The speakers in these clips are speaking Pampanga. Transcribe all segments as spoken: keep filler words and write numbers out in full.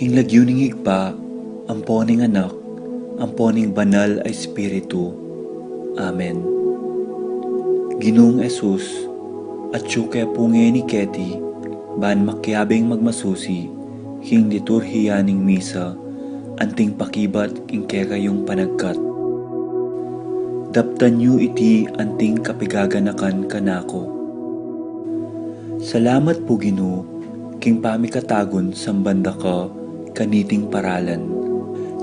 Ing lagyu ning Ibpa, ampo ning Anak, ampo ning Banal a Espiritu. Amen. Ginung Jesus, atyu ke pu ngeni keti, ban makiabing magmasusi king liturhiya ning misa, anting pakibat king kekayung panagkat. Daptan yu iti anting kapigaganakan kanaku. Salamat pu, Ginu, king pamikatagun samban da ka kaniting paralan.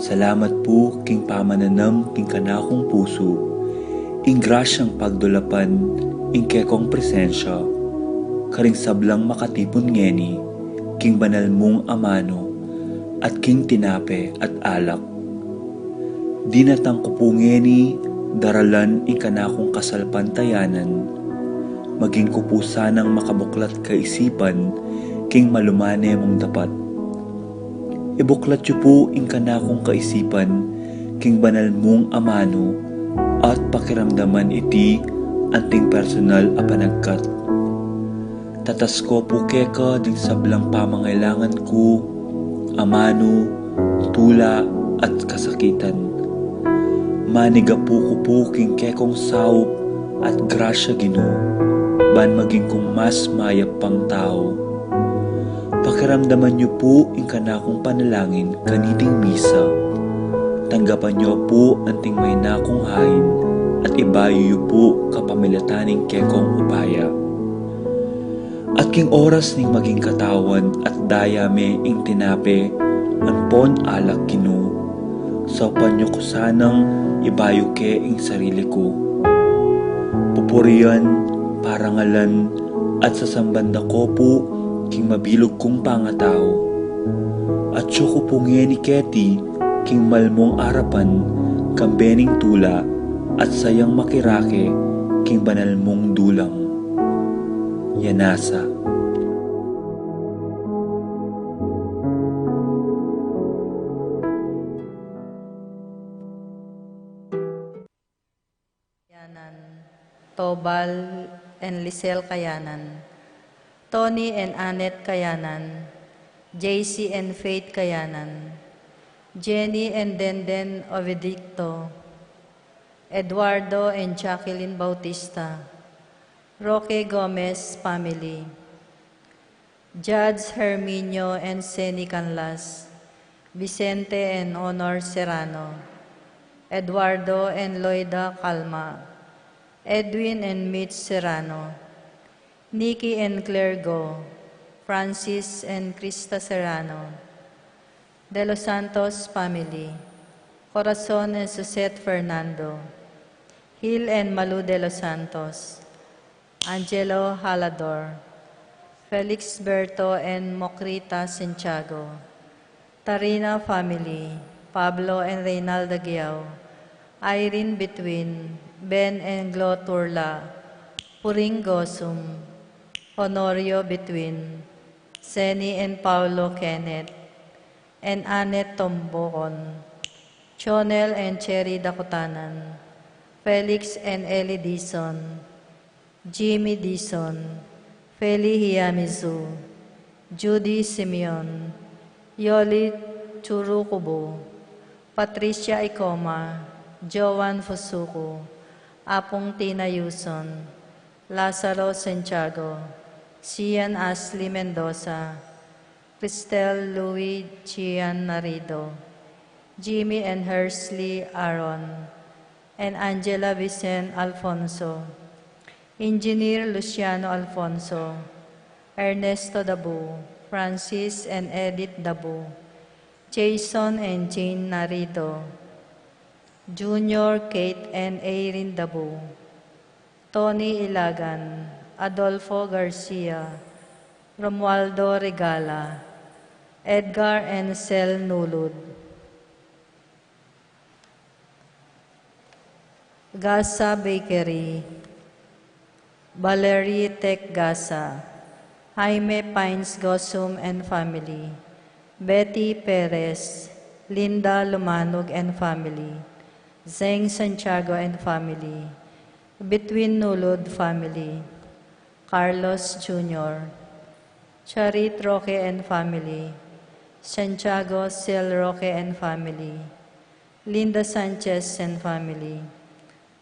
Salamat pu king pamananam king kanakung pusu ing grasyang pagdulapan ing kekong presensya karing sablang makatipun ngeni king banal mung amanu at king tinape at alak. Dinatang ku pu ngeni daralan ing kanakung kasalpantayanan, maging ku pu sanang makabuklat kaisipan king malumane mung dapat. Ibuklat yu pu ing kanakung kaisipan king banal mung amanu at pakiramdaman iti anting personal a panagkat. Tatas ku pu keka ding sablang pamangailangan ku, amanu, tula, at kasakitan. Manigapu ku pu king kekong saup at grasya, Ginu, ban maging kung mas mayap pang tau. Pakiramdaman yu pu ing kanakung panalangin kaniting misa. Tanggapan yu pu anting maina kung hain at ibayu yu pu kapamilatan ning kekong upaya. At king oras ning maging katawan at daya me ing tinape ampon alak, Ginu, saupan yu ku sanang ibayu ke ing sarili ku. Pupurian, parangalan, at sasamban da ku pu king mabilug kung pangatau. Atyu ku pu ngeni keti king malmung arapan kambe ning tula at sayang makirake king banal mung dulang. Yanasa. Kayanan, Tobal and Lisel Kayanan, Tony and Annette Kayanan, J C and Faith Kayanan, Jenny and Denden Ovidicto, Eduardo and Jacqueline Bautista, Roque Gomez family, Judge Herminio and Seni Canlas, Vicente and Honor Serrano, Eduardo and Loida Calma, Edwin and Mitch Serrano, Nikki and Claire Go, Francis and Krista Serrano, De Los Santos family, Corazon and Suzette Fernando, Hil and Malu De Los Santos, Angelo Halador, Felix Berto and Mokrita Santiago, Tarina family, Pablo and Reynalda Guiao, Irene Between, Ben and Glo Turla, Puring Gosum, Honorio Between, Seni and Paulo Kenneth, and Annette Tombocon, Chonel and Cherry Dakutanan, Felix and Ellie Dizon, Jimmy Dizon, Feli Hiamizu, Judy Simeon, Yoli Churukubu, Patricia Icoma, Joan Fusuku, Apung Tina Yuson, Lazaro Santiago, Sian Ashley Mendoza, Cristel Louis Gian Narido, Jimmy and Hersley Aaron, and Angela Vicent Alfonso, Engineer Luciano Alfonso, Ernesto Dabu, Francis and Edith Dabu, Jason and Jane Narido, Junior, Kate and Irene Dabu, Tony Ilagan, Adolfo Garcia, Romualdo Regala, Edgar and Sel Nulud, Gasa Bakery, Valerie Tech Gasa, Jaime Pines Gosum and family, Betty Perez, Linda Lumanog and family, Zeng Santiago and family, Between Nulud family, Carlos Junior, Charit Roque and family, Santiago Sel Roque and family, Linda Sanchez and family,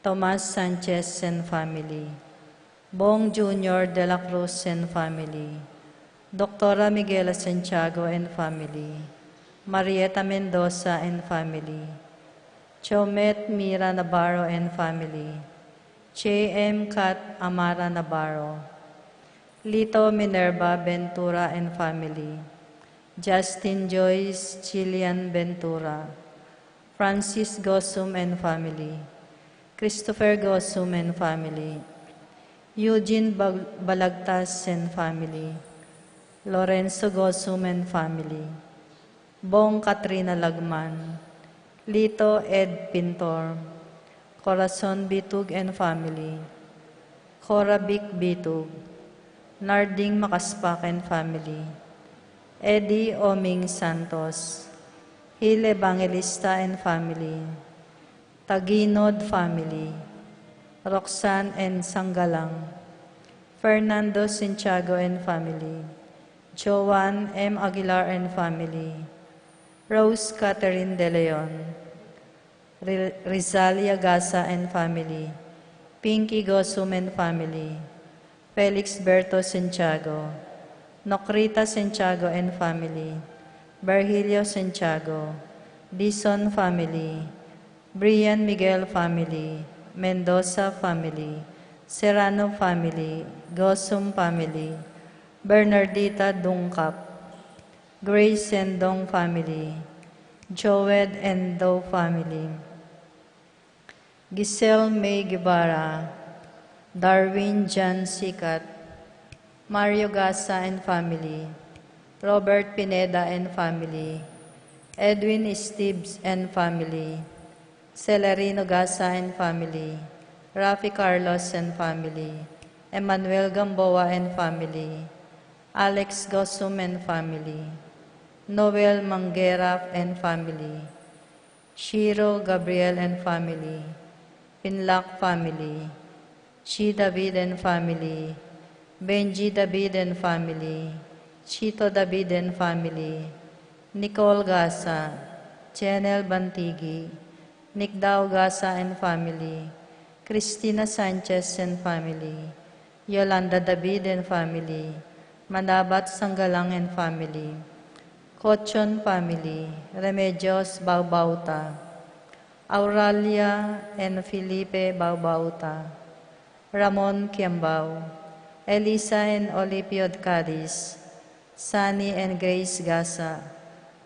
Tomas Sanchez and family, Bong Junior de la Cruz and family, Doktora Miguela Santiago and family, Marieta Mendoza and family, Chomet Mira Navarro and family, J M Kat Amara Navarro, Lito Minerva Ventura and family, Justin Joyce Chilian Ventura, Francis Gosum and family, Christopher Gosum and family, Eugene Bag- Balagtas and family, Lorenzo Gosum and family, Bong Katrina Lagman, Lito Ed Pintor, Corazon Bitug and family, Cora Vic Bitug, Narding Makaspak and family, Eddie Oming Santos, Hil Evangelista and family, Taginod family, Roxanne and Sanggalang, Fernando Santiago and family, Joan M Aguilar and family, Rose Catherine De Leon, Ri- Rizalia Gasa and family, Pinky Gosum and family, Felix Berto Santiago, Nokrita Santiago and family, Virgilio Santiago, Dizon family, Brian Miguel family, Mendoza family, Serrano family, Gosum family, Bernardita Dungkap, Grace and Dong family, Joed and Doe family, Giselle May Guevara, Darwin John Sikat, Mario Gasa and family, Robert Pineda and family, Edwin Stibbs and family, Celerino Gasa and family, Rafi Carlos and family, Emmanuel Gamboa and family, Alex Gosum and family, Noel Manguera and family, Shiro Gabriel and family, Pinlac family, Chi David and family, Benji David and family, Chito David and family, Nicole Gasa, Jenel Bantigi, Nicdao Gasa and family, Christina Sanchez and family, Yolanda David and family, Manabat Sanggalang and family, Cochon family, Remedios Baubauta, Auralia and Felipe Baubauta, Ramon Kiambao, Elisa and Olipio Cadiz, Sunny and Grace Gasa,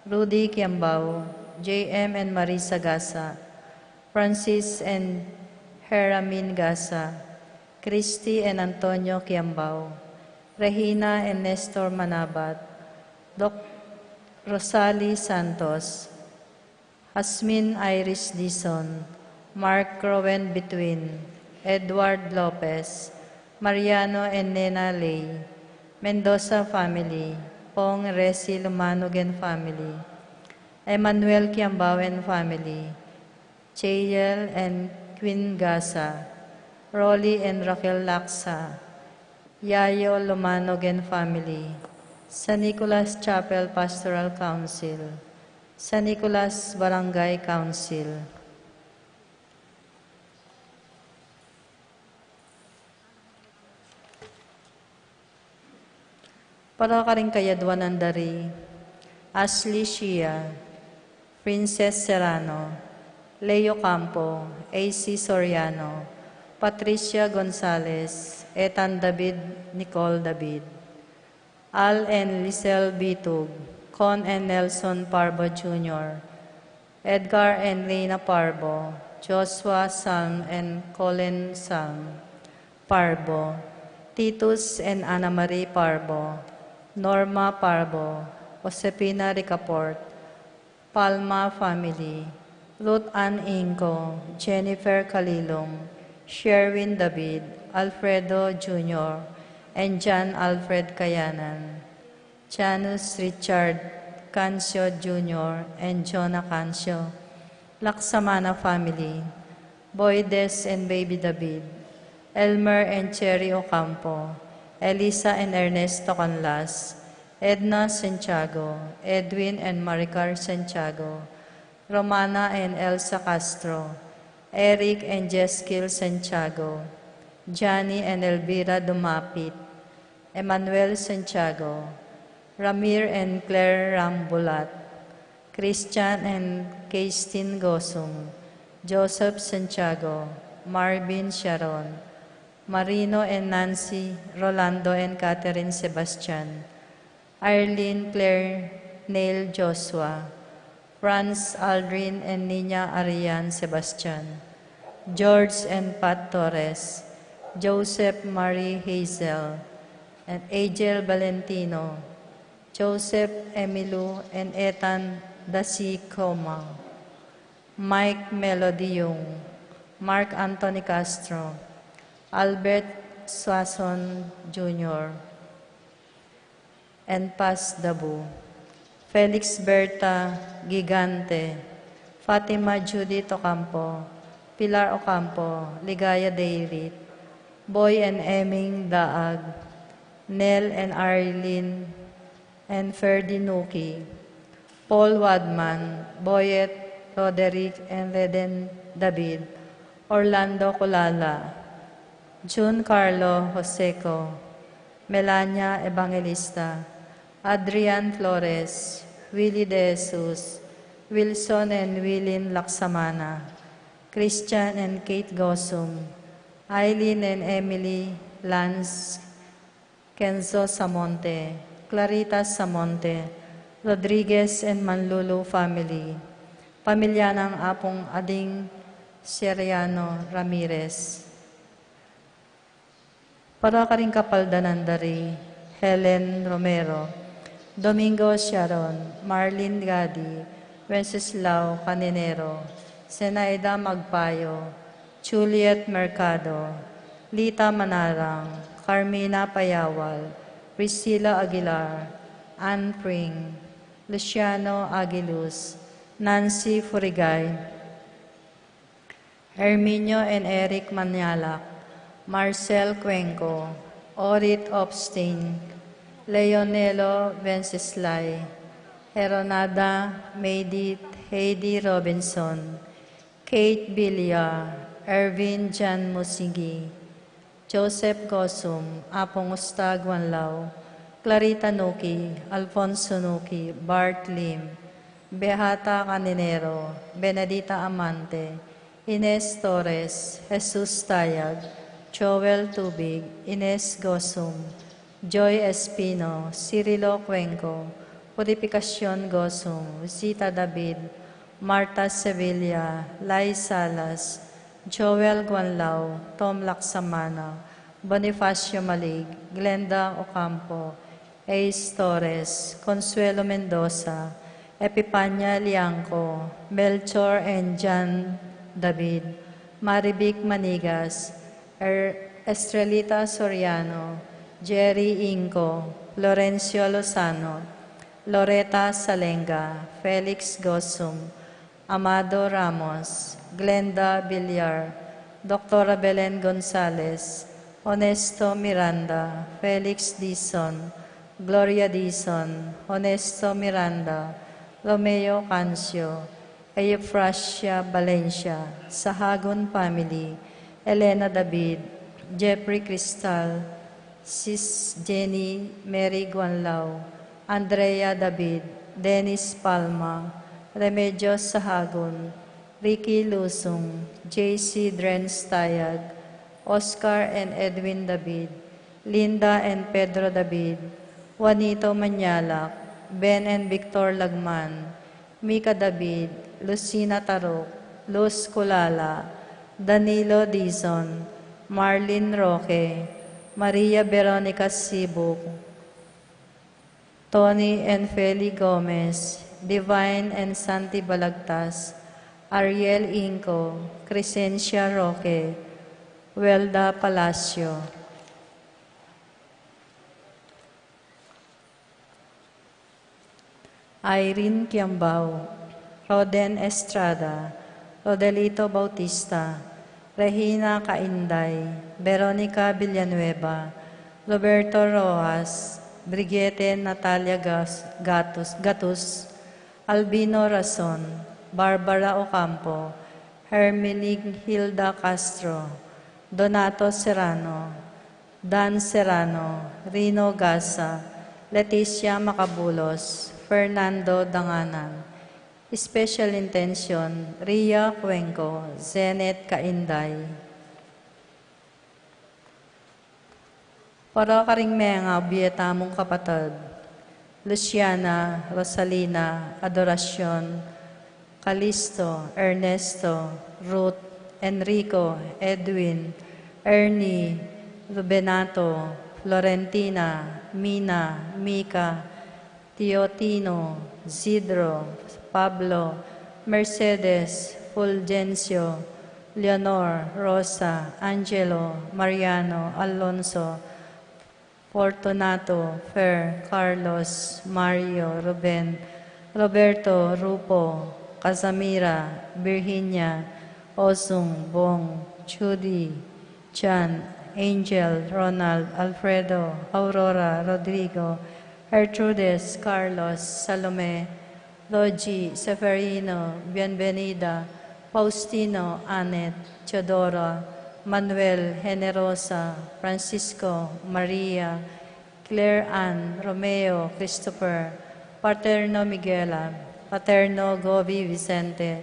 Rudy Kiambao, J M and Marisa Gasa, Francis and Heramin Gasa, Christy and Antonio Kiambao, Regina and Nestor Manabat, Doc Rosalie Santos, Hasmin Iris Dizon, Mark Rowen Bituin, Edward Lopez, Mariano and Nena Ley, Mendoza family, Pong Resi Lumanog and family, Emmanuel Kiambao and family, Chayel and Queen Gasa, Rolly and Raquel Laksa, Yayo Lumanog and family, San Nicolas Chapel Pastoral Council, San Nicolas Barangay Council. Para karing kayadwanan da ri Ashley Shia, Princess Serrano, Leo Campo, A C Soriano, Patricia Gonzalez, Ethan David, Nicole David, Al and Lisel Bitug, Con and Nelson Parbo Junior, Edgar and Lena Parbo, Joshua Salm and Colin Salm Parbo, Titus and Ana Marie Parbo, Norma Parbo, Josefina Ricaport, Palma family, Ruth Ann Inco, Jennifer Calilum, Sherwin David, Alfredo Junior, and John Alfred Kayanan, Janus Richard Cancio Junior and Jonah Cancio, Laksamana family, Boydes and Baby David, Elmer and Cherry Ocampo, Elisa and Ernesto Canlas, Edna Santiago, Edwin and Maricar Santiago, Romana and Elsa Castro, Eric and Jeskil Santiago, Johnny and Elvira Dumapit, Emmanuel Santiago, Ramir and Claire Rambulat, Christian and Keistin Gosum, Joseph Santiago, Marvin Sharon, Marino and Nancy, Rolando and Catherine Sebastian, Arlene Claire Neil Joshua, Franz Aldrin and Nina Arian Sebastian, George and Pat Torres, Joseph Marie Hazel, and Angel Valentino, Joseph Emilu and Ethan Dasi Coma, Mike Melody Yung, Mark Anthony Castro, Albert Swason Junior, and Paz Dabu, Felix Berta Gigante, Fatima Judith Ocampo, Pilar Ocampo, Ligaya David, Boy and Eming Daag, Nel and Arlene and Ferdy Nuki, Paul Wadman, Boyet Roderick and Reden David, Orlando Culala, Jun Carlo Joseco, Melania Evangelista, Adrian Flores, Willie De Jesus, Wilson and Wilin Laksamana, Christian and Kate Gosum, Eileen and Emily Lance, Kenzo Samonte, Clarita Samonte, Rodriguez and Manlulu family, pamilya nang Apung Ading Seriano Ramirez. Para karing kapaldanan da ri Helen Romero, Domingo Sharon, Marlene Gadi, Wenceslao Caninero, Zenaida Magpayo, Juliet Mercado, Lita Manarang, Carmina Payawal, Priscilla Aguilar, Anne Pring, Luciano Aguiluz, Nancy Furigay, Herminio and Eric Manyalak, Marcel Cuenco, Orit Opsting, Leonelo Venceslay, Heronada Maydit Heidi Robinson, Kate Bilya, Ervin Jan Musigi, Joseph Gosum, Apong Ustag Wanlaw, Clarita Nuki, Alfonso Nuki, Bart Lim, Beata Caninero, Benedita Amante, Ines Torres, Jesus Tayag, Joel Tubig, Ines Gosum, Joy Espino, Cirilo Cuenco, Purificacion Gosum, Zita David, Martha Sevilla, Lai Salas, Joel Guanlao, Tom Laksamana, Bonifacio Malig, Glenda Ocampo, Ace Torres, Consuelo Mendoza, Epipania Liangco, Melchor and Jan David, Marivic Manigas, Er-, Estrelita Soriano, Jerry Inco, Florencio Lozano, Loreta Salenga, Felix Gosum, Amado Ramos, Glenda Villar, Doktora Belen Gonzalez, Honesto Miranda, Felix Dizon, Gloria Dizon, Honesto Miranda, Romeo Cancio, Eufrasia Valencia, Sahagun family, Elena David, Jeffrey Cristal, Sis Jenny Mary Guanlao, Andrea David, Dennis Palma, Remedios Sahagun, Ricky Lusung, J C Drenz Tayag, Oscar and Edwin David, Linda and Pedro David, Juanito Manyalak, Ben and Victor Lagman, Mika David, Lucina Taruk, Luz Culala, Danilo Dizon, Marlene Roque, Maria Veronica Sibuk, Tony and Feli Gomez, Divine and Santi Balagtas, Ariel Inco, Crescencia Roque, Welda Palacio, Irene Kiambao, Roden Estrada, Rodelito Bautista, Regina Cainday, Veronica Villanueva, Roberto Rojas, Brigete Natalia Gas-, Gatus, Gatus, Albino Rason, Barbara Ocampo, Herminig Hilda Castro, Donato Serrano, Dan Serrano, Rino Gasa, Leticia Macabulos, Fernando Danganan. Special intention, Ria Cuenco, Zenet Kainday. Para karing mengabie tamung kapatad, Luciana, Rosalina, Adoracion, Calisto, Ernesto, Ruth, Enrico, Edwin, Ernie, Rubenato, Florentina, Mina, Mika, Teotino, Zidro, Pablo, Mercedes, Fulgencio, Leonor, Rosa, Angelo, Mariano, Alonso, Fortunato, Fer, Carlos, Mario, Ruben, Roberto, Rupo, Casamira, Virginia, Osung, Bong, Judy, John, Angel, Ronald, Alfredo, Aurora, Rodrigo, Gertrudes, Carlos, Salome, Rogie, Seferino, Bienvenida, Faustino, Anet, Teodora, Manuel, Generosa, Francisco, Maria, Claire Ann, Romeo, Christopher, Paterno Miguela, Paterno Gobi Vicente,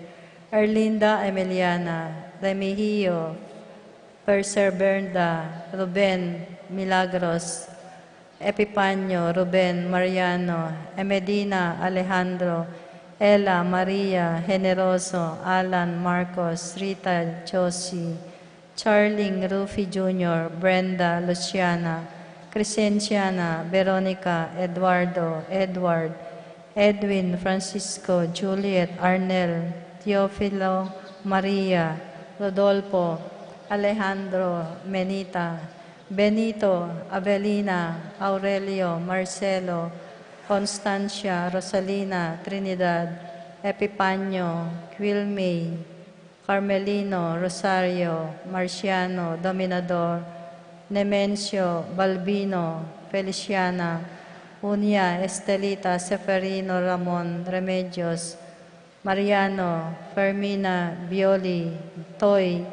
Erlinda Emiliana, Remigio, Perseverda, Ruben, Milagros, Epipanio, Ruben, Mariano, Emedina, Alejandro, Ella, Maria, Generoso, Alan, Marcos, Rita, Josie, Charling, Rufy Junior, Brenda, Luciana, Crescenciana, Veronica, Eduardo, Edward, Edwin, Francisco, Juliet, Arnel, Teofilo, Maria, Rodolfo, Alejandro, Menita, Benito, Avelina, Aurelio, Marcelo, Constancia, Rosalina, Trinidad, Epipanio, Quilmay, Carmelino, Rosario, Marciano, Dominador, Nemencio, Balbino, Feliciana, Unia, Estelita, Seferino, Ramon, Remedios, Mariano, Fermina, Bioli, Toy,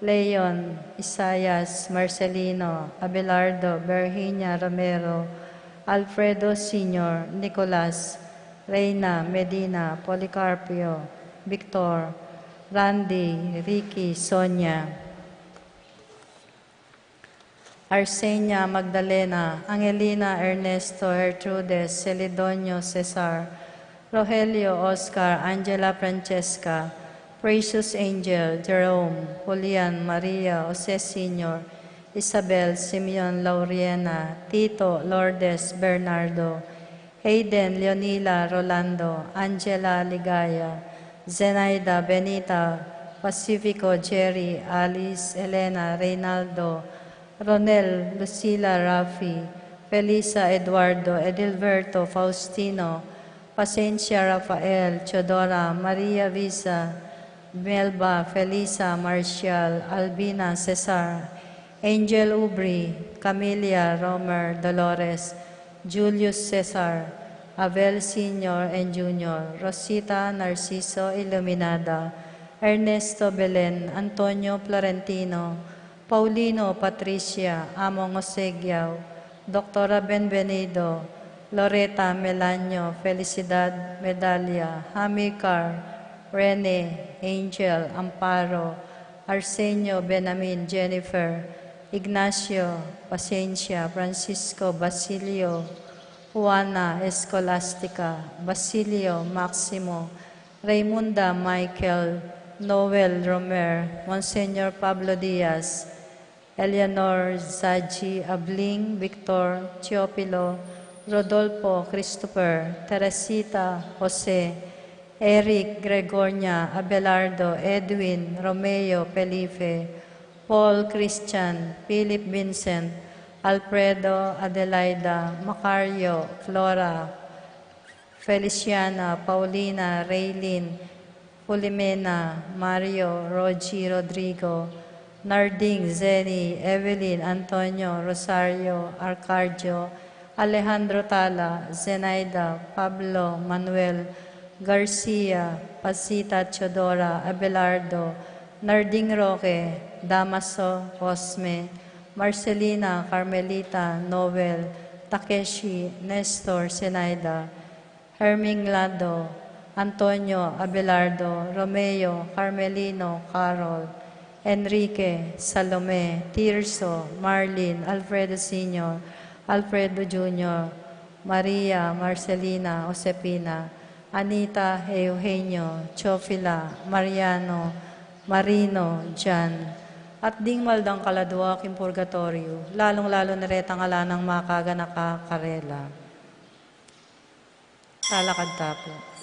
Leon, Isaias, Marcelino, Abelardo, Virginia, Romero, Alfredo Senior, Nicolas, Reina, Medina, Policarpio, Victor, Randy, Ricky, Sonia, Arsenia, Magdalena, Angelina, Ernesto, Gertrudes, Celedonio, Cesar, Rogelio, Oscar, Angela, Francesca, Precious Angel, Jerome, Julian, Maria, Jose Senior, Isabel, Simeon, Lauriena, Tito, Lourdes, Bernardo, Hayden, Leonila, Rolando, Angela, Ligaya, Zenaida, Benita, Pacifico, Jerry, Alice, Elena, Reynaldo, Ronel, Lucila, Rafi, Felisa, Eduardo, Edilberto, Faustino, Pasencia, Rafael, Teodora, Maria, Visa, Melba, Felisa, Marcial, Albina, Cesar, Angel, Ubri, Camilla, Romer, Dolores, Julius, Cesar, Abel Senior and Junior, Rosita, Narciso, Iluminada, Ernesto, Belen, Antonio, Florentino, Paulino, Patricia, Among Osegiao, Doktora Benvenido, Loreta, Melanio, Felicidad, Medalia, Hamicar, Rene, Angel, Amparo, Arsenio, Benamin, Jennifer, Ignacio, Pasencia, Francisco, Basilio, Juana, Escolastica, Basilio, Maximo, Raymunda, Michael, Noel, Romer, Monsignor Pablo Diaz, Eleanor, Zaji, Abling, Victor, Teofilo, Rodolfo, Christopher, Teresita, Jose, Eric, Gregoria, Abelardo, Edwin, Romeo, Felipe, Paul, Christian, Philip, Vincent, Alfredo, Adelaida, Macario, Flora, Feliciana, Paulina, Raylin, Fulimena, Mario, Rogie, Rodrigo, Narding, Zenny, Evelyn, Antonio, Rosario, Arcadio, Alejandro Tala, Zenaida, Pablo, Manuel, Garcia, Pasita, Teodora, Abelardo, Narding Roque, Damaso, Cosme, Marcelina, Carmelita, Noel, Takeshi, Nestor, Zenaida, Herming Lado, Antonio, Abelardo, Romeo, Carmelino, Carol, Enrique, Salome, Tirso, Marlin, Alfredo Senior, Alfredo Junior, Maria, Marcelina, Josefina, Anita, Eugenio, Teofila, Mariano, Marino, Jan, at ding maldang kaladua king purgatoryo, lalung-lalu na retang ala nang makaganaka karela. Talakad ta pu.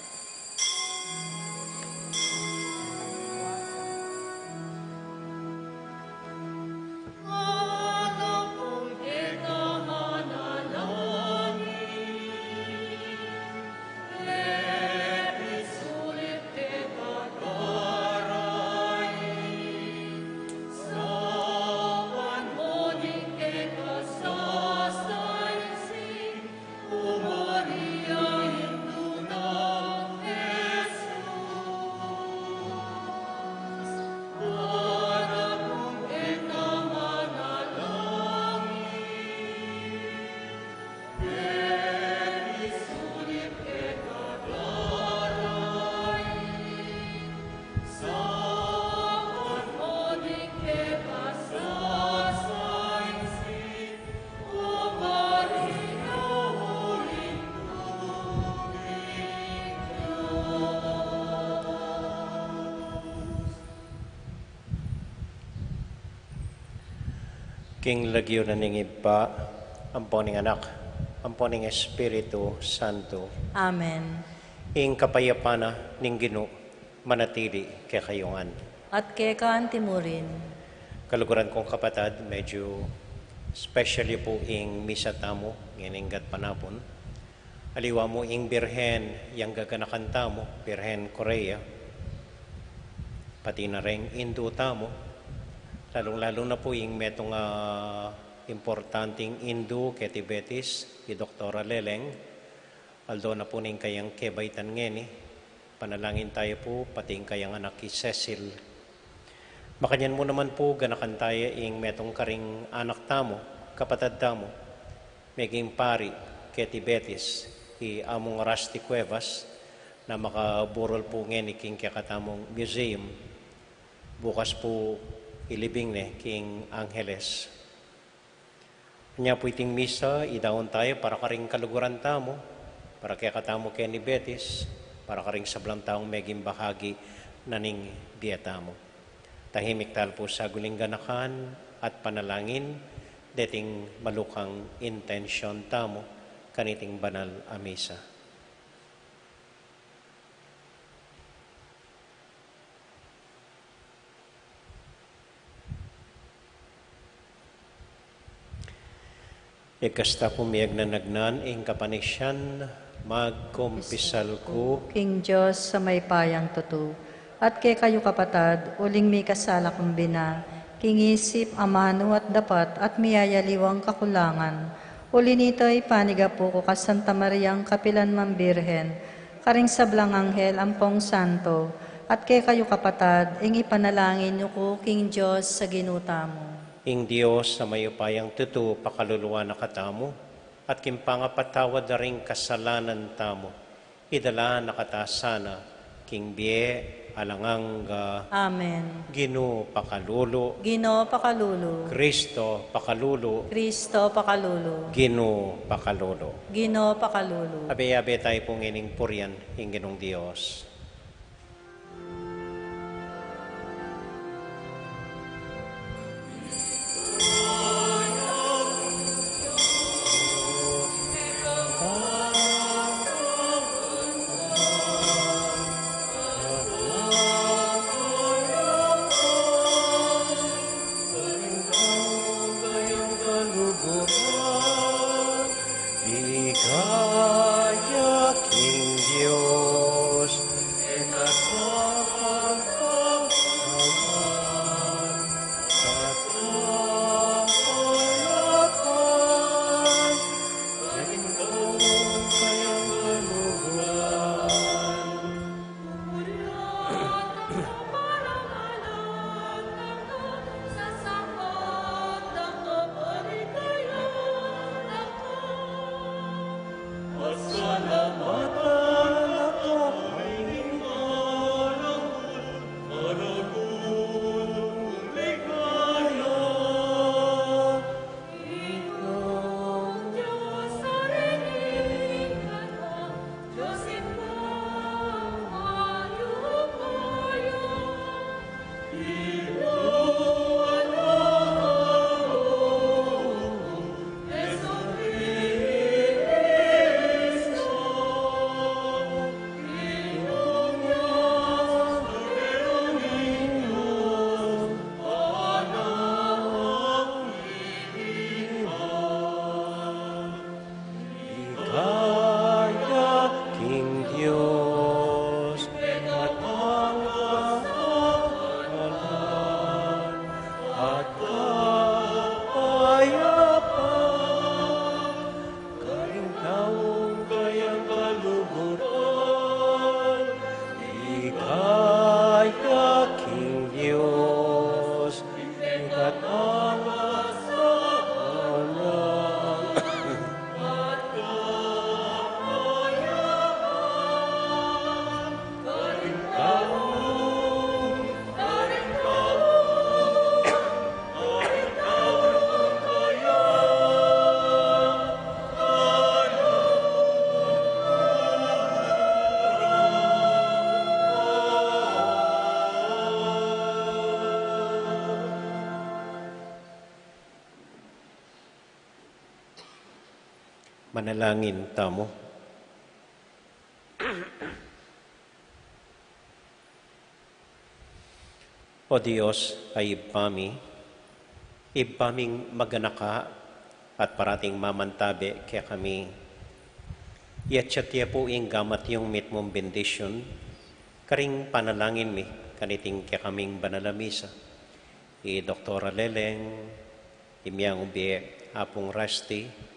King lagyu na ning Ibpa, ampo ning Anak, ampo ning Espiritu Santo. Amen. Ing kapayapan na ning Ginu manatili kekayu ngan. At keka anti murin. Kaluguran kung kapatad, medyu special yu pu ing misa tamu ngening gatpanapun. Aliwa mu ing Birhen yang gaganakan tamu, Birhen Correa, pati na ring Indu tamu, lalung-lalu na pu ing metung a importanting Indu keti Betis, i Doktora Leleng, aldo na pu ning kayang kebaitan ngeni, panalangin tayu pu, pati ing kayang anak i Cecil. Makanyan mu naman pu, ganakan tayu ing metung karing anak tamu, kapatad tamu, meging pari keti Betis, i Among Rusty Cuevas, na makaburol pu ngeni king kekatamung museum. Bukas pu ilibing ne king Angeles. Nya pu iting misa, idaun tayu para karing kaluguran tamu, para kekatamu keni Betis, para karing sablang taung meging bahagi na ning bie tamu. Tahimik talu pu saguling ganakan at panalangin deting malukang intensyon tamu kaniting banal a misa. Ikasta pu miyagnanagnan ing kapanisian, magkumpisal ku king Dios a mayupayang tutu, at kekayu kapatad, uling mikasala kung bina, king isip, amanu at dapat, at miyayaliwang kakulangan. Uli nita, ipanigapu ku ka Santa Mariang kapilan man Birhen, karing sablang anghel ampong santo, at kekayu kapatad, ing ipanalangin yu ku king Dios a Ginu tamu. Ing Dios a mayupayang tutu pakaluluan na katamu, at king pangapatawad da ring kasalanan tamu, idala na kata sana king bie alang angga. Amen. Ginu pakalulu. Ginu pakalulu. Kristo pakalulu. Kristo pakalulu. Ginu pakalulu. Ginu pakalulu. Abe-abe tayu pu ngening purian ing Ginung Dios. Ligaya king Dios. At kapayapan karing taung kayang kaluguran, ligaya king Dios, ing katawan sa kanyang at kapayapan. Manalangin tamu. O Dios a Ibpa mi, Ibpa ming maganaka at parating mamantabe kekami, iyatyat ye pu ing gamat yung mitmung bendisyun karing panalangin mi kaniting kekaming banal a misa. I Doktora Leleng, i miyang bie Apung Rusty,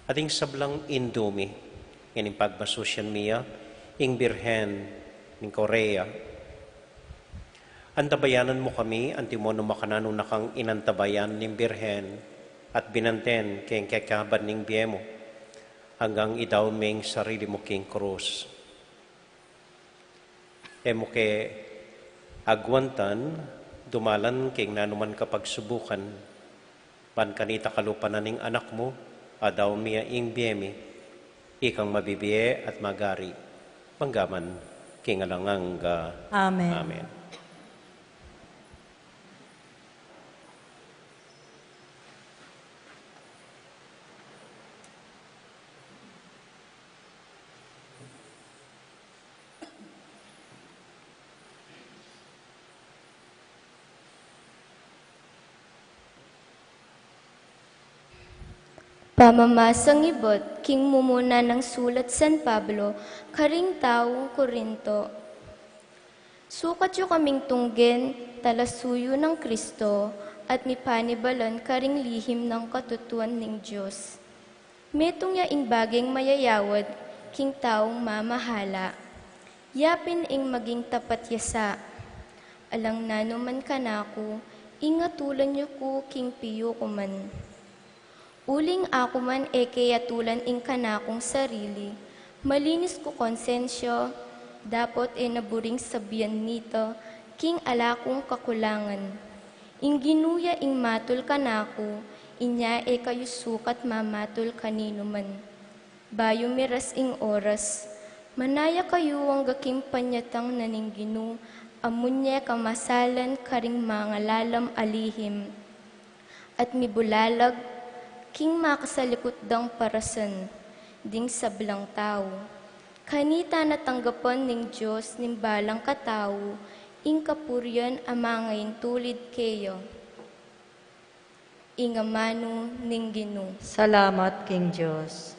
at ing sablang indu mi, ngening pagmasusyan mi ya, ing Birhen ning Korea. Antabayanan mu kami, antimo nung makananu na kang inantabayan ning Birhen, at binanten keng kekaban ning bie mu, anggang idaun me ing sarili mu king krus. E mu ke agwantan dumalan king nanuman kapagsubukan, ban kanita kalupa na ning Anak mu, adaun mi ya ing bie mi, ikang mabibie at magari, manggaman king alang angga. Amen. Amen. Pamamasang ibat king mumuna nang sulat San Pablo karing taung Corinto. Sukat yu kaming tunggen, talasuyu nang Kristo, at mipanibalan karing lihim nang katutuan ning Dios. Metung ya ing bageng mayayawad king taung mamahala. Yapin ing maging tapat ya sa. Alang nanuman kanaku, ing atulan yu ku king piyu ku man. Uling aku man e ke atulan ing kanakung sarili, malinis ku konsensya, dapot e na buring sabian nita king ala kung kakulangan. Ing Ginu ya ing matul kanaku, inya e kayu sukat mamatul kaninu man. Bayu miras ing oras, manaya kayu angga king panyatang na ning Ginu, a munye kamasalan karing mangalalam a lihim, at mibulalag king makasalikut dang parasan ding sablang tau. Kanita na tanggapan ning Dios ning balang katau ing kapurian a mangaintulid keya. Ing amanu ning Ginu. Salamat king Dios.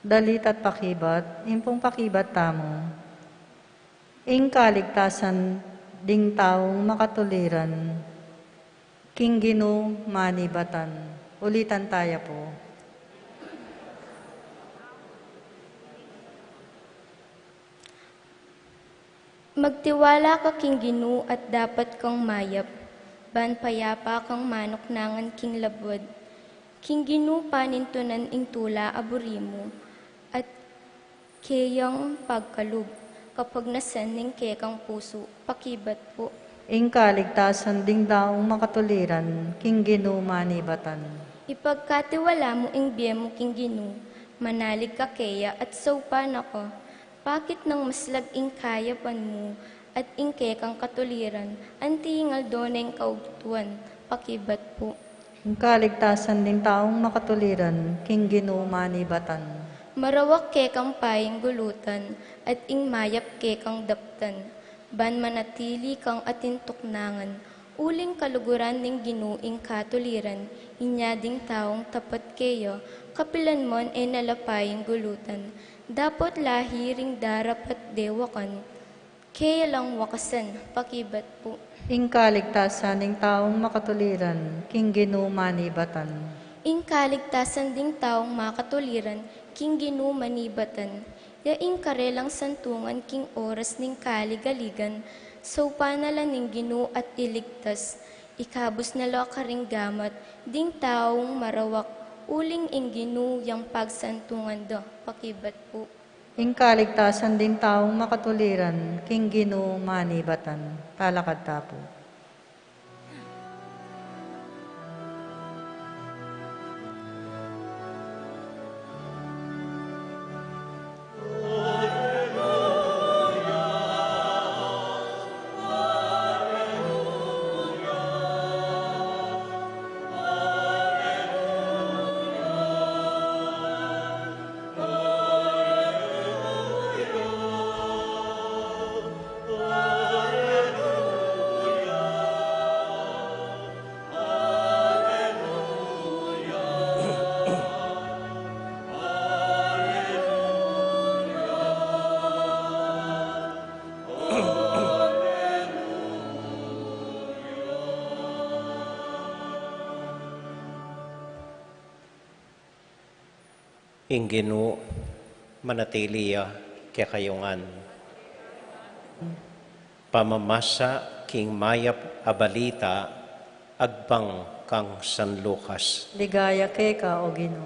Dalit at pakibat, impong pakibat tamu. Ing kaligtasan ding taung makatuliran, king Ginu manibatan. Ulitan taya pu. Magtiwala ka king Ginu at dapat kang mayap, ban payapa kang manuknangan king labud. King Ginu panintunan ing tula a buri mu, at keyang pagkalub, kapagnasan ning kekang pusu, pakibat pu. Ing kaligtasan ding taung makatuliran, king Ginu manibatan. Ipagkatiwala mu ing bie mu king Ginu, manalig ka keya at saupan na ka, pakit nang maslag ing kayapan mu, at ing kekang katuliran, anti ing aldo neng kaugtuan, pakibat pu. Ing kaligtasan ding taung makatuliran, king Ginu manibatan. Marawak kekang painggulutan, at ing mayap kekang daptan, ban manatili kang atin tuknangan, Uling kaluguran ning Ginu ing katuliran, inya ding taung tapat keya, kapilan man e na la payang gulutan. Dapot lahi ring darapat dewakan, keya lang wakasan, pakibat pu. Ing kaligtasan ding taung makatuliran, king Ginu manibatan. Ing kaligtasan ding taung makatuliran, king Ginu manibatan. Ya ing karelang santungan king oras ning kaligaligan, saupan na la ning Ginu at iligtas, ikabus na la karing gamat ding taung marawak, uling ing Ginu yang pagsantungan da, pakibat pu. Ing kaligtasan ding taung makatuliran, king Ginu manibatan. Talakad ta pu. Ing Ginu manatili ya kekayu ngan. Pamamasa king mayap a balita agpang kang San Lucas. Ligaya keka, O Ginu.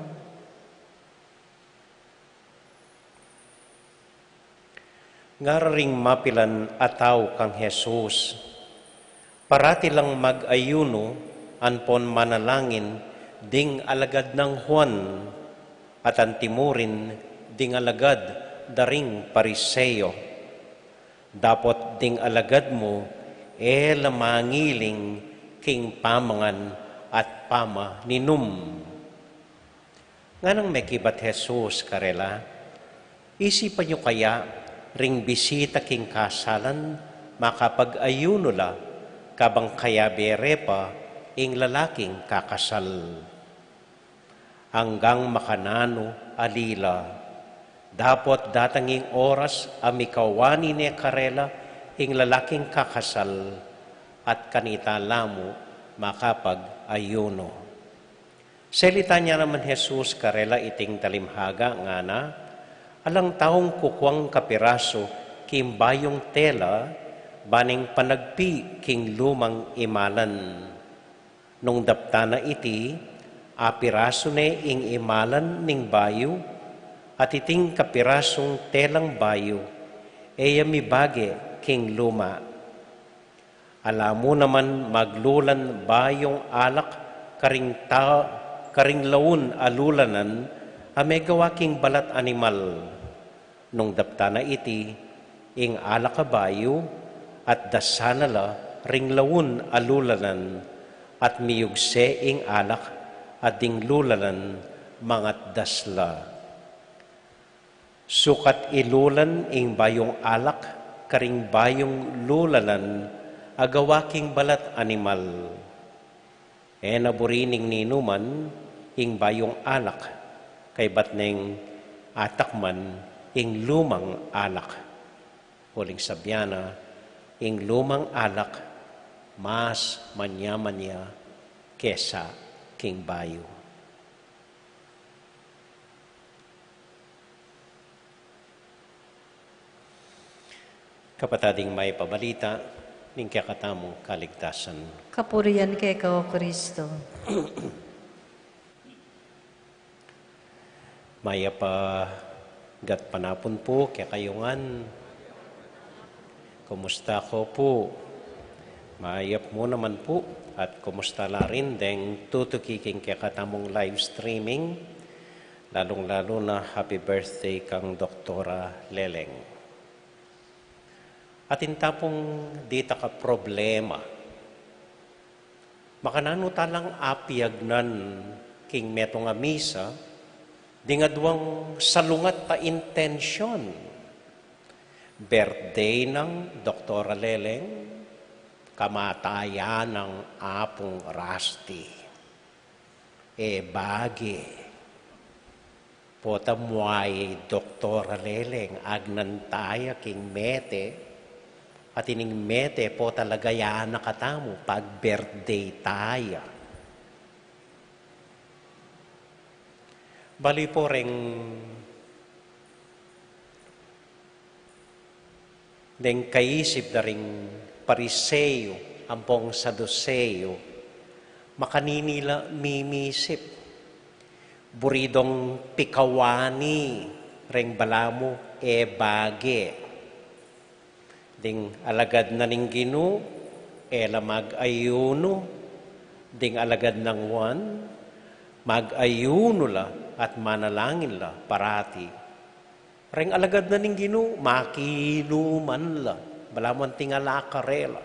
Ngara ring mapilan a tau kang Jesus, parati lang mag-ayunu ampon manalangin ding alagad nang Juan, at antimurin ding alagad da ring Pariseo. Dapot ding alagad mu e la mangiling king pamangan at pamaninum. Nganang mekibat Jesus karela, isipan yu kaya ring bisita king kasalan makapag-ayunu la, kabang kayabe re pa ing lalaking kakasal? Anggang makananu ali la, dapot datang ing oras a mikawani ne karela ing lalaking kakasal, at kanita la mu makapag-ayunu. Salitan ya naman Jesus karela iting talimhaga, ngana, alang taung kukuang kapirasu king bayung tela, ba neng panagpi king lumang imalan. Nung daptan na iti, apirasu ne ing imalan ning bayu, at iting kapirasung telang bayu, e ya mibage king luma. Ala mu naman maglulan bayung alak karing ta-, karing laun a lulanan a megawa king balat animal. Nung daptan na iti, ing alak a bayu, at dasan na la ring laun a lulanan, at miyugse ing alak, at ding lulanan mangatdas la. Sukat ilulan ing bayung alak karing bayung lulanan a gawa king balat animal. E na buri ning ninuman ing bayung alak, kaybat neng atakman ing lumang alak. Uling sabyan na, ing lumang alak mas manyaman ya kesa king bayu. Kapatad, ing mayap a balita ning kekatamung kaligtasan. Kapurian keka, O Kristo. Mayap a gatpanapun pu kekayu ngan. Kumusta ko pu? Mayap mu naman pu. At kumusta la rin deng tutuki king kekatamung live streaming, lalung-lalu na happy birthday kang Doktora Leleng. Atin ta pung ditak a problema. Makananu talang apiagnan king metung a misa, ding aduang salungat a intensyon. Birthday nang Doktora Leleng, Kamatayan nang Apung Rusty. E bage. Pota muayi doktor a leleng, agnan taya king mete, at ining mete pota lagayan na katamu pag-birthday taya. Bali po reng deng kaisip da ring Pariseo ampong Saduseo, makanini la mimisip. Buri dong pikawani reng balamu e bage. Ding alagad na ning Ginu, e la mag-ayunu. Ding alagad nang Juan, mag-ayunu la at manalangin la parati. Reng alagad na ning Ginu, makinuman la, balamu anting ala karela.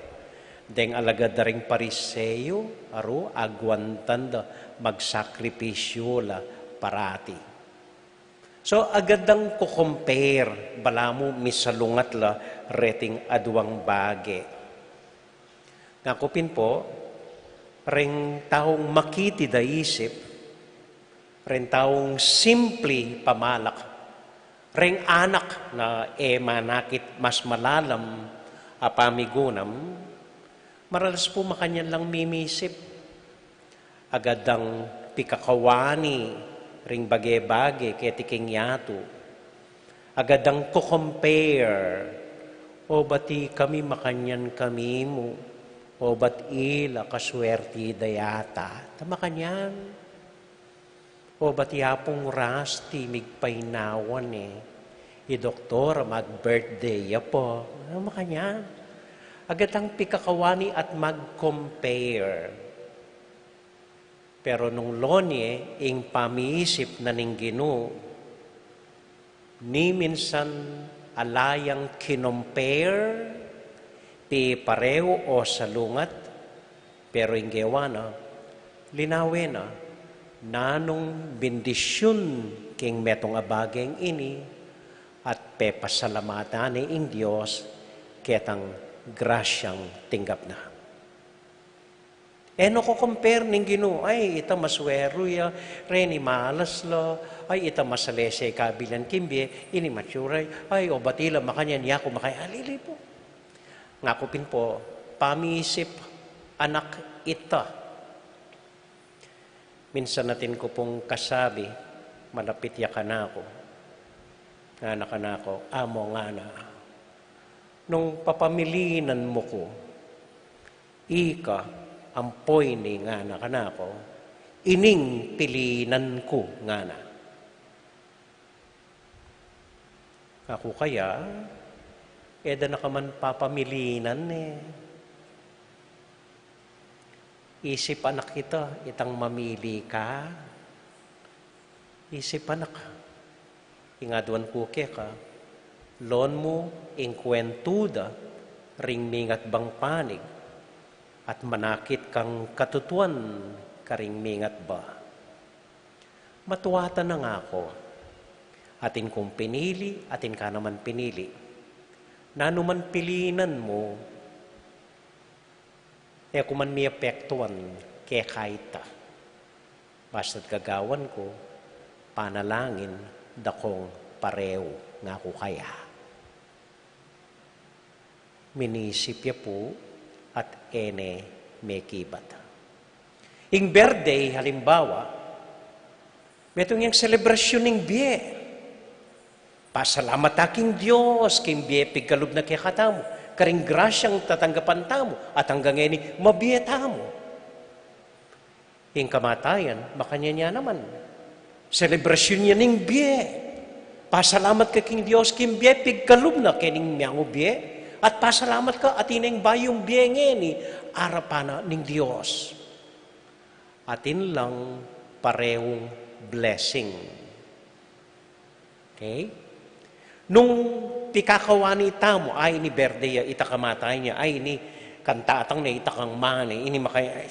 Deng alagad da ring Pariseo, aru, agwantan da, magsakripisyu la parati. So, agad dang ko-compare, balamu misalungat la reting aduang bage. Ngaku pin po, reng taung makitid a isip, reng taung simpli pamalak, reng anak na e manakit mas malalam a pamigunam, maralas pu makanyan lang mimisip. Agad dang pikakawani ring bage-bage keti king yatu. Agad dang ko-compare. O bati kami makanyan kami mu. O bat ila kaswerti da yata. Ta makanyan. O bati Apung Rusty migpainawan e. I doktor mag-birthday ya pa. Ta makanyan. Agad dang pikakawani at mag-compare. Pero nung lon ye ing pamiisip na ning Ginu, ni minsan ala yang kinompare, piparehu o salungat, pero ing gewa na, linawe na, nanung bendisyun king metung a bageng ini, at pepasalamatan ne ing Dios ketang grasyang tinggap na. E no ko-compare ning Ginu, ay, ita masweru ya, reni malas la, ay, ita masalese kabilan king bie, ini mature, ay, o bati la makanyan, yaku makaya, alili po. Ngaku pin po, pamisip, anak ita. Minsan atin ku pung kasabi, malapit ya kanaku. Ngana kanaku, Amo, ngana, nung papamilinan mu ku, ika ampo ini, ngana kanaku, ining pilinan ku, ngana. Aku kaya, e da na ka man papamilinan e. Isip anak ita, itang mamili ka. Isip anak. Ing aduan ku keka, lon mu ing kuwentu da ring mingat bang panig, at manakit kang katutuan karing mingat ba. Matuatan na ngaku, atin kung pinili, atin ka naman pinili. Nanu man pilinan mu, e ku man miapektuan keka ita. Basta't gagawan ku, panalangin da kung parehu, ngaku kaya. Minisip ya pu at e ne mekibat. Ing birthday, halimbawa, metung yang selebrasyun ning bie. Pasalamat ta king Dios, king bie pigkalub na kekatamu, karing grasyang tatanggapan tamu, at anggang ngeni, mabie tamu. Ing kamatayan, makanyan ya naman. Selebrasyun ya ning bie. Pasalamat ka king Dios, king bie pigkalub na kening miangu bie. At pasalamat ka, atin neng bayung bie ngeni, arapan na ning Dios. Atin lang parehung blessing. Okay? Nung pikakawani tamu, ay, ini birthday ya, ita kamatayan ya, ay, ini kang tatang ne, ita kang mama ne, ini makaya,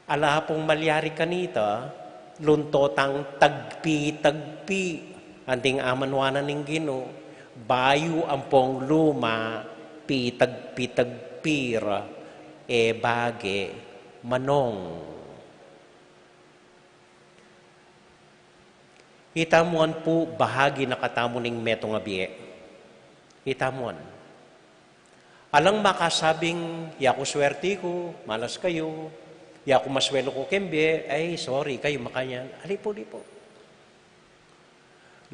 ala pung malyari kanita, lunto tang tagpi-tagpi, anting amanwanan ning Ginu, bayu ampong luma, Pitag-pitag pira e bage manong. Ita mu ngan pu, bahagi na katamu ning metung a bie. Ita mu ngan. Alang makasabing, "Yaku swerte ku, malas kayu. Yaku maswelu ku keng bie." Ay, sorry kayu, makanyan. Ali pu, ali pu.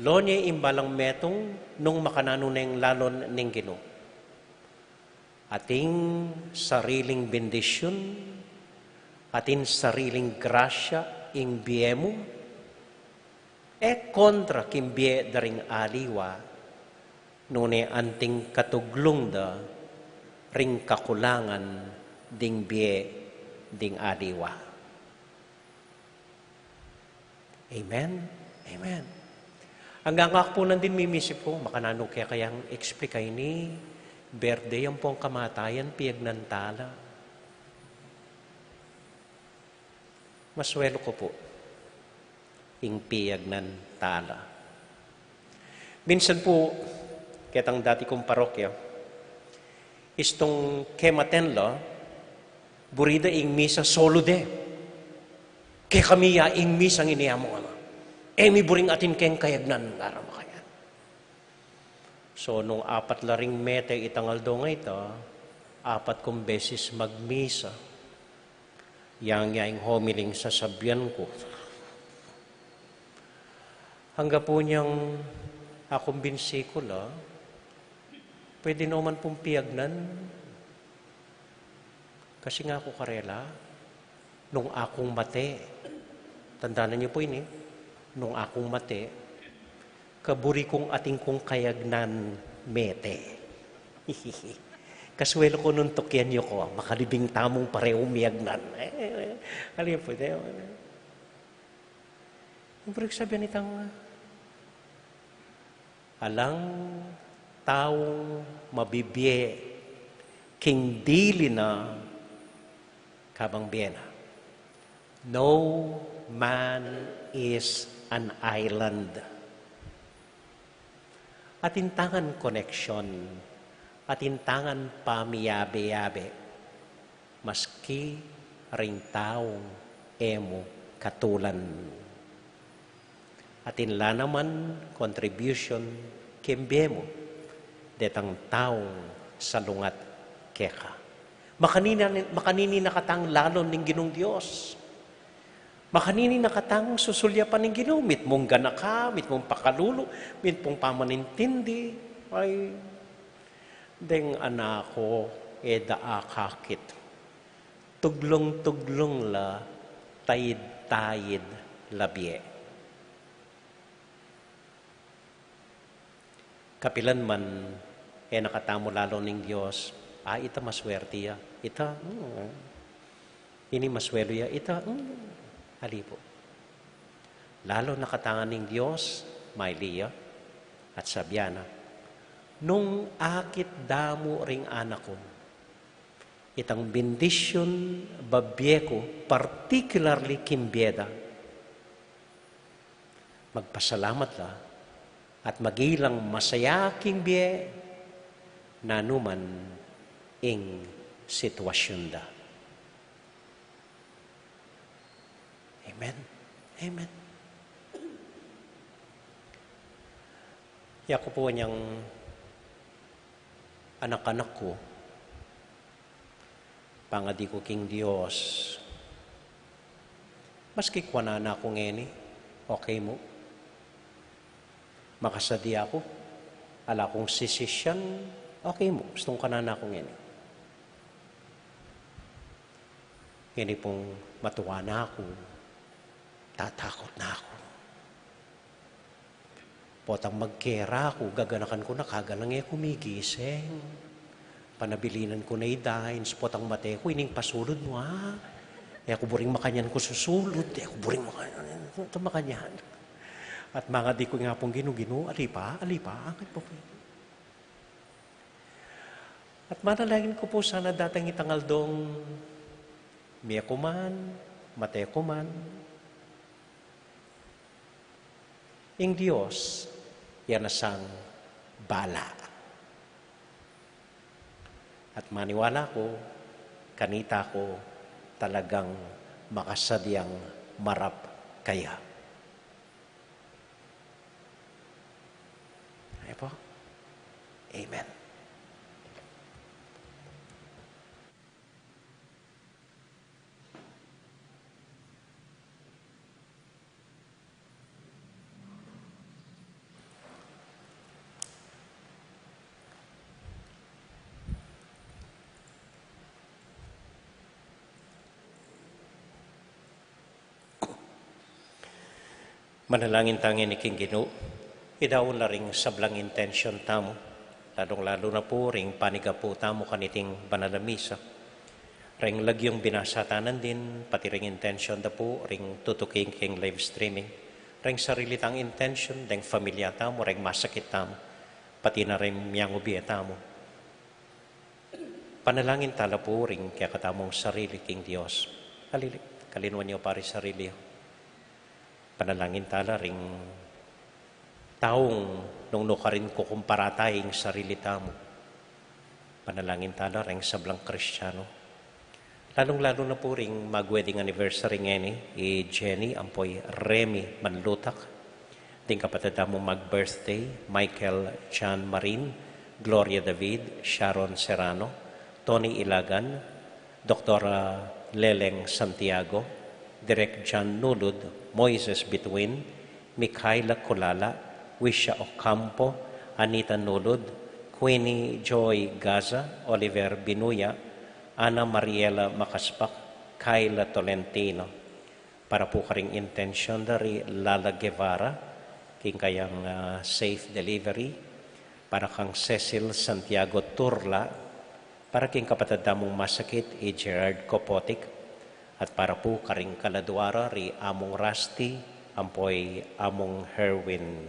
Lo ne ing balang metung nung makananu neng lalon ning Ginu. Atin sariling bendisyun, atin sariling grasya ing bie mu, e kontra king bie da ring aliwa, nune anting katuglung da ring kakulangan ding bie ding aliwa. Amen? Amen. Anggang aku pu nandin mimisip ku, makananu ke kayang explain ini, birthday ampong kamatayan, piyagnan tala. Maswelu ku pu ing piyagnan tala. Minsan pu, ketang dati kung parokya, istung kematen la, buri da ing misa solo de. Kekami ya ing misang ini, among ama. E mi buring atin keng kayagnan, ngara makanyan. So, nung apat la ring mete itang aldo a ita, apat kung beses magmisa. Yang ya ing homiling sasabian ku. Angga pu nyang akumbinsi ku la, pwede no man pung piyagnan. Kasi ngaku karela, nung akung mate, tandanan yu pu ini, nung akung mate, kaburi kung atin kung kayagnan mete. Kaswelu ku nung tukian yu ku, makalibing tamung parehu miyagnan. E, ali pu, de, Ibig sabihin nitang alang taung mabibie king dili na kabang bie na. No man is an island. Atin tangan koneksyon, atin tangan pamiyabe-yabe, maski ring taung e mu katulan. Atin la naman contribution keng bie mu, detang taung salungat keka. Makanini, makanini na katang lalon ning Ginung Dios. Makanini na katang susulyapan ning Ginu, mitmung ganaka, mitmung pakalulu, mitmung pamanintindi. Ay, deng anak ku, e da akakit. Tuglung-tuglung la, tayid-tayid la bie. Kapilan man, e na katamu lalon ning Dios, a, ita maswerte ya, ita, hmm, ini maswelu ya, ita, hmm, ali pu. Lalon na katamu ning Dios, maili ya, at sabian na, nung akit da mu ring anak ku, itang bendisyun babie ku, particularly king bie da, magpasalamat la, at magilang masaya king bie, nanu man ing sitwasyun da. Amen. Amen. Yaku pu nyang anak-anak ku, pangadi ku king Dios, maski kuanan na ku ngeni, okay mu. Makasadi aku, ala kung sisisyan, okay mu, istung kuanan na ku ngeni. Ngeni pung matua na ku, tatakut na ku. Potang magkera ku, gaganakan ku na, kaga nang e ku migising. Panabilinan ku na i Dines, potang mate ku, ining pasulud mu, ha? E ku buring makanyan ku susulud, e ku buring makanyan, makanyan. At mangadi ku ing Apung Ginu, Ginu, ali pa, ali pa, angkat pa pu. At manalangin ku pu sana datang itang aldong mie ku man, mate ku man, ing Dios, ya na sang bala. At maniwala ku, kanita ku talagang makasadyang marap kaya. Ayan po. Amen. Manalangin ta ngeni king Ginu, idaun la ring sablang intensyon tamu, lalung-lalu na pu ring panigapu tamu kaniting banal a misa. Ring lagyung binasa ta nandin, pati ring intensyon da pu ring tutuking king live streaming. Ring sarili tang intensyon, deng familia tamu, ring masakit tamu, pati na ring miangubie tamu. Panalangin ta la pu ring kekatamung sarili king Dios. Kalili, kalinuan yu pa ring sarili yu. Panalangin ta la ring taung nung nukarin kukumpara ta ing sarili tamu. Panalangin ta la ring sablang Kristiano. Lalung-lalu na pu ring mag-wedding anniversary ngeni, i Jenny ampo i Remy Manlutak. Ding kapatad tamung mag-birthday, Michael John Marin, Gloria David, Sharon Serrano, Tony Ilagan, Doktora Leleng Santiago, Direk John Nulud, Moises Bituin, Mikhaila Kulala, Wisha Ocampo, Anita Nulud, Queenie Joy Gaza, Oliver Binuya, Ana Mariela Makaspak, Kyla Tolentino. Para pu karing intensyon da ri Lala Guevara, king kayang, ah, safe delivery, para kang Cecil Santiago Turla, para king kapatad tamung masakit i Gerard Kopotik, at para pu karing kaladua ra ri Among Rusty, ampo i Among Herwin.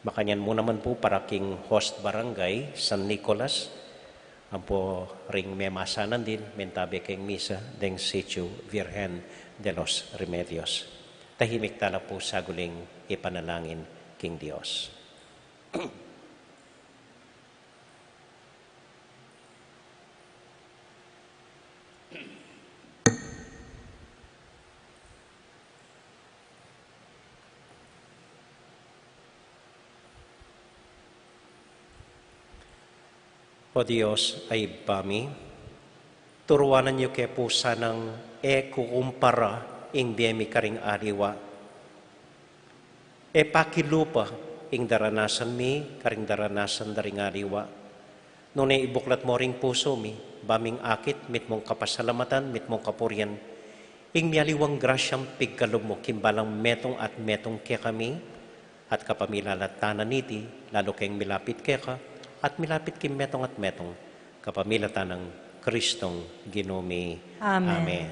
Makanyan mu naman pu para king host barangay San Nicolas, ampo ring memasanan din, mentabe king misa deng Sitio Virgen de los Remedios. Tahimik ta la pu saguli king ipanalangin king Dios. O Dios a Ibpa mi, turuanan yu ke pu sanang e kukumpara ing bie mi karing aliwa. E pakilupa ing daranasan mi karing daranasan da ring aliwa. Nune ibuklat mu ring pusu mi, ba ming akit mitmung kapasalamatan, mitmung kapurian, ing mialiwang grasyang pigkalub mu king balang metung at metung kekami, at kapamilatan na niti, lalu keng milapit keka, at milapit king metung at metung, kapamilatan nang Kristong Ginu mi. Amen. Amen.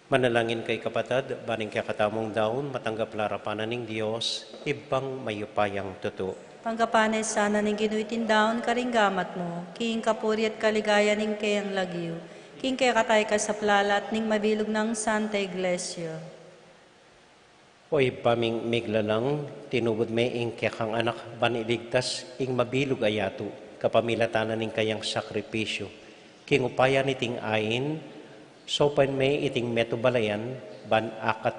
Manalangin kayu, kapatad, ban ing kekatamung daun matanggap la arapan na ning Dios, Ibpang mayupayang tutu. Tanggapan na sana ning Ginu iting daun karing gamat mu, king kapurian at kaligayan ning keyang lagyu, king kekatang kasaplalan at ning mabilug nang Santa Iglesia. O Ibpa ming miglalang, tinubud me ing kekang Anak ban iligtas ing mabilug a yatu kapamilatan na ning kayang sakripisyu. King upaya niting ain, saupan me iting metung balayan ban akat,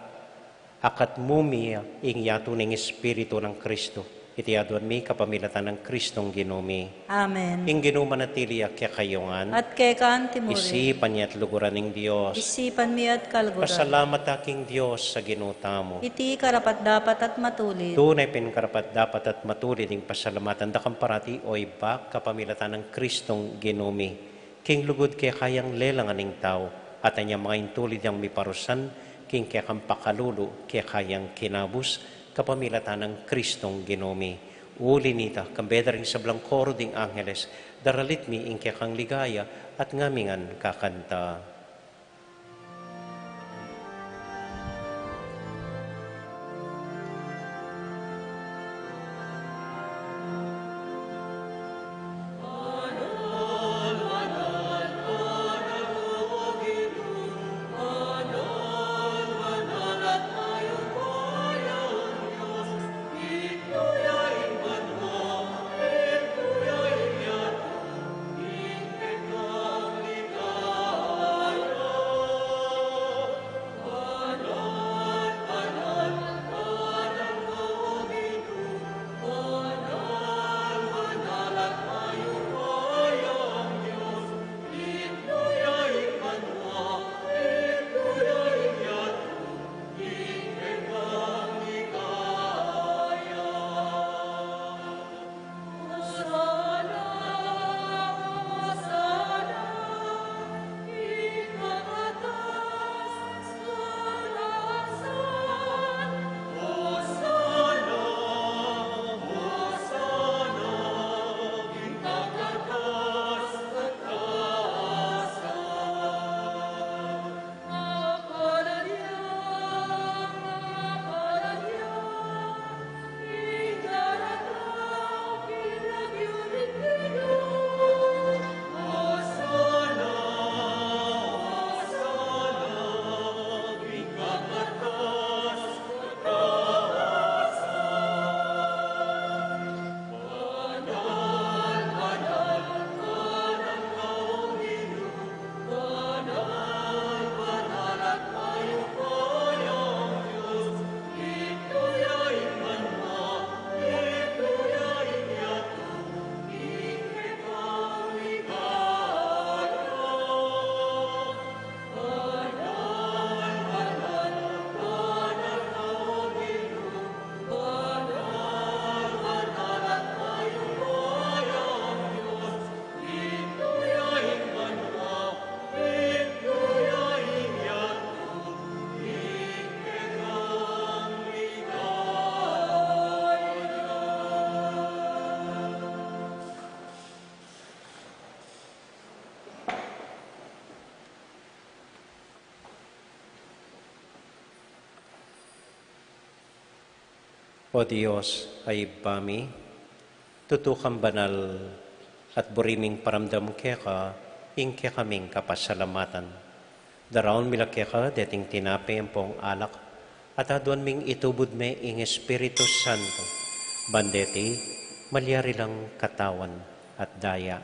akat mu mi ing yatu ning Espiritu nang Kristu. Iti aduan mi kapamilatan nang Kristong Ginu mi. Amen. Ing Ginu manatili ya kekayu ngan. At keka anti mu rin. Isipan ya at luguran ing Dios. Isipan mi at kaluguran. Pasalamat ta king Dios a Ginu tamu. Iti karapat-dapat at matulid. Tune pin karapat-dapat at matulid ing pasalamatan da kang parati, o Ibpa, kapamilatan nang Kristong Ginu mi. King lugud keka yang lelangan ing tau, at anya mangintulid yang miparusan king kekang pakalulu, keka yang kinabus, kapamilatan nang Kristong Ginu mi. Uli nita, kambe da ring sablang koro ding angeles, daralit mi ing kekang ligaya, at ngamingan kakanta. O Dios a Ibpa mi, tutu kang banal, at buri ming paramdam keka ing kekaming kapasalamatan. Daraun mi la keka deting tinape ampong alak, at aduan ming itubud me ing Espiritu Santo, ban deti malyari lang katawan at daya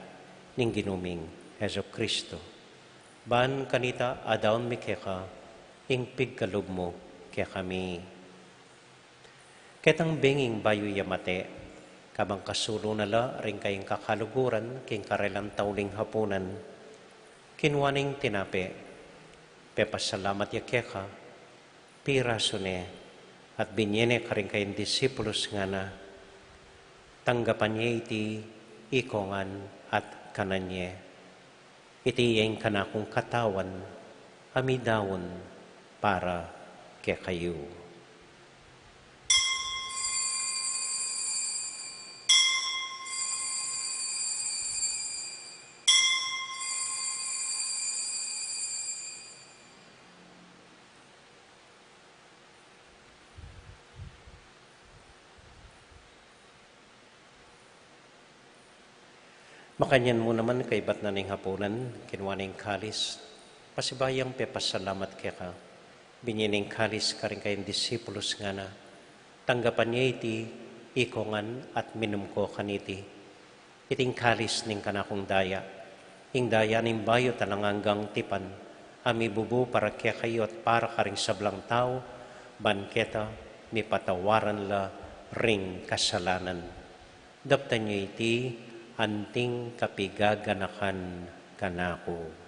ning Ginu ming Jesucristo. Ban kanita adaun mi keka ing pigkalub mu kekami. Ketang benging bayu ya mate, kabang kasulu na la ring kayang kakaluguran king karelang tauling hapunan, kinua neng tinape, pepasalamat ya keka, pirasu ne, at binye ne karing kayang disipulus, ngana: Tanggapan ye iti ikong ngan at kanan ye. Iti ya ing kanakung katawan a midaun para kekayu. Makanyan mu naman kaybat na ning hapunan, kinua ne ing kalis, pasibayung pepasalamat keka, binye ne ing kalis karing kayang disipulus, ngana: Tanggapan ye iti, ikongan at minum ko kaniti. Iting kalis ning kanakung daya, ing daya ning bayu at alang anggang tipan, a mibubu para kekayu at para karing sablang tau, ban keta mipatawaran la ring kasalanan. Daptan ye iti anting kapigaganakan kanaku.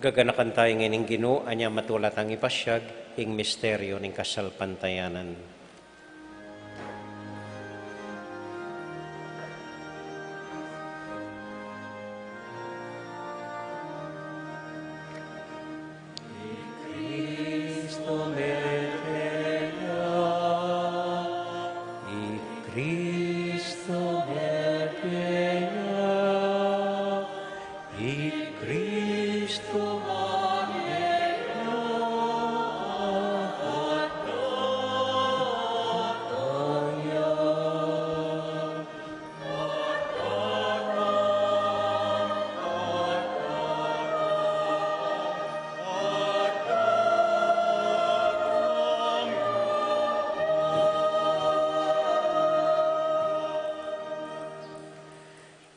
Gaganakan tamu ngeni ing Ginu, anya matula tang ipasiag ing misteryu ning kasalpantayanan. I Kristu mete ya, i Kristu mete ya, i Kristu mete ya, at datang ya.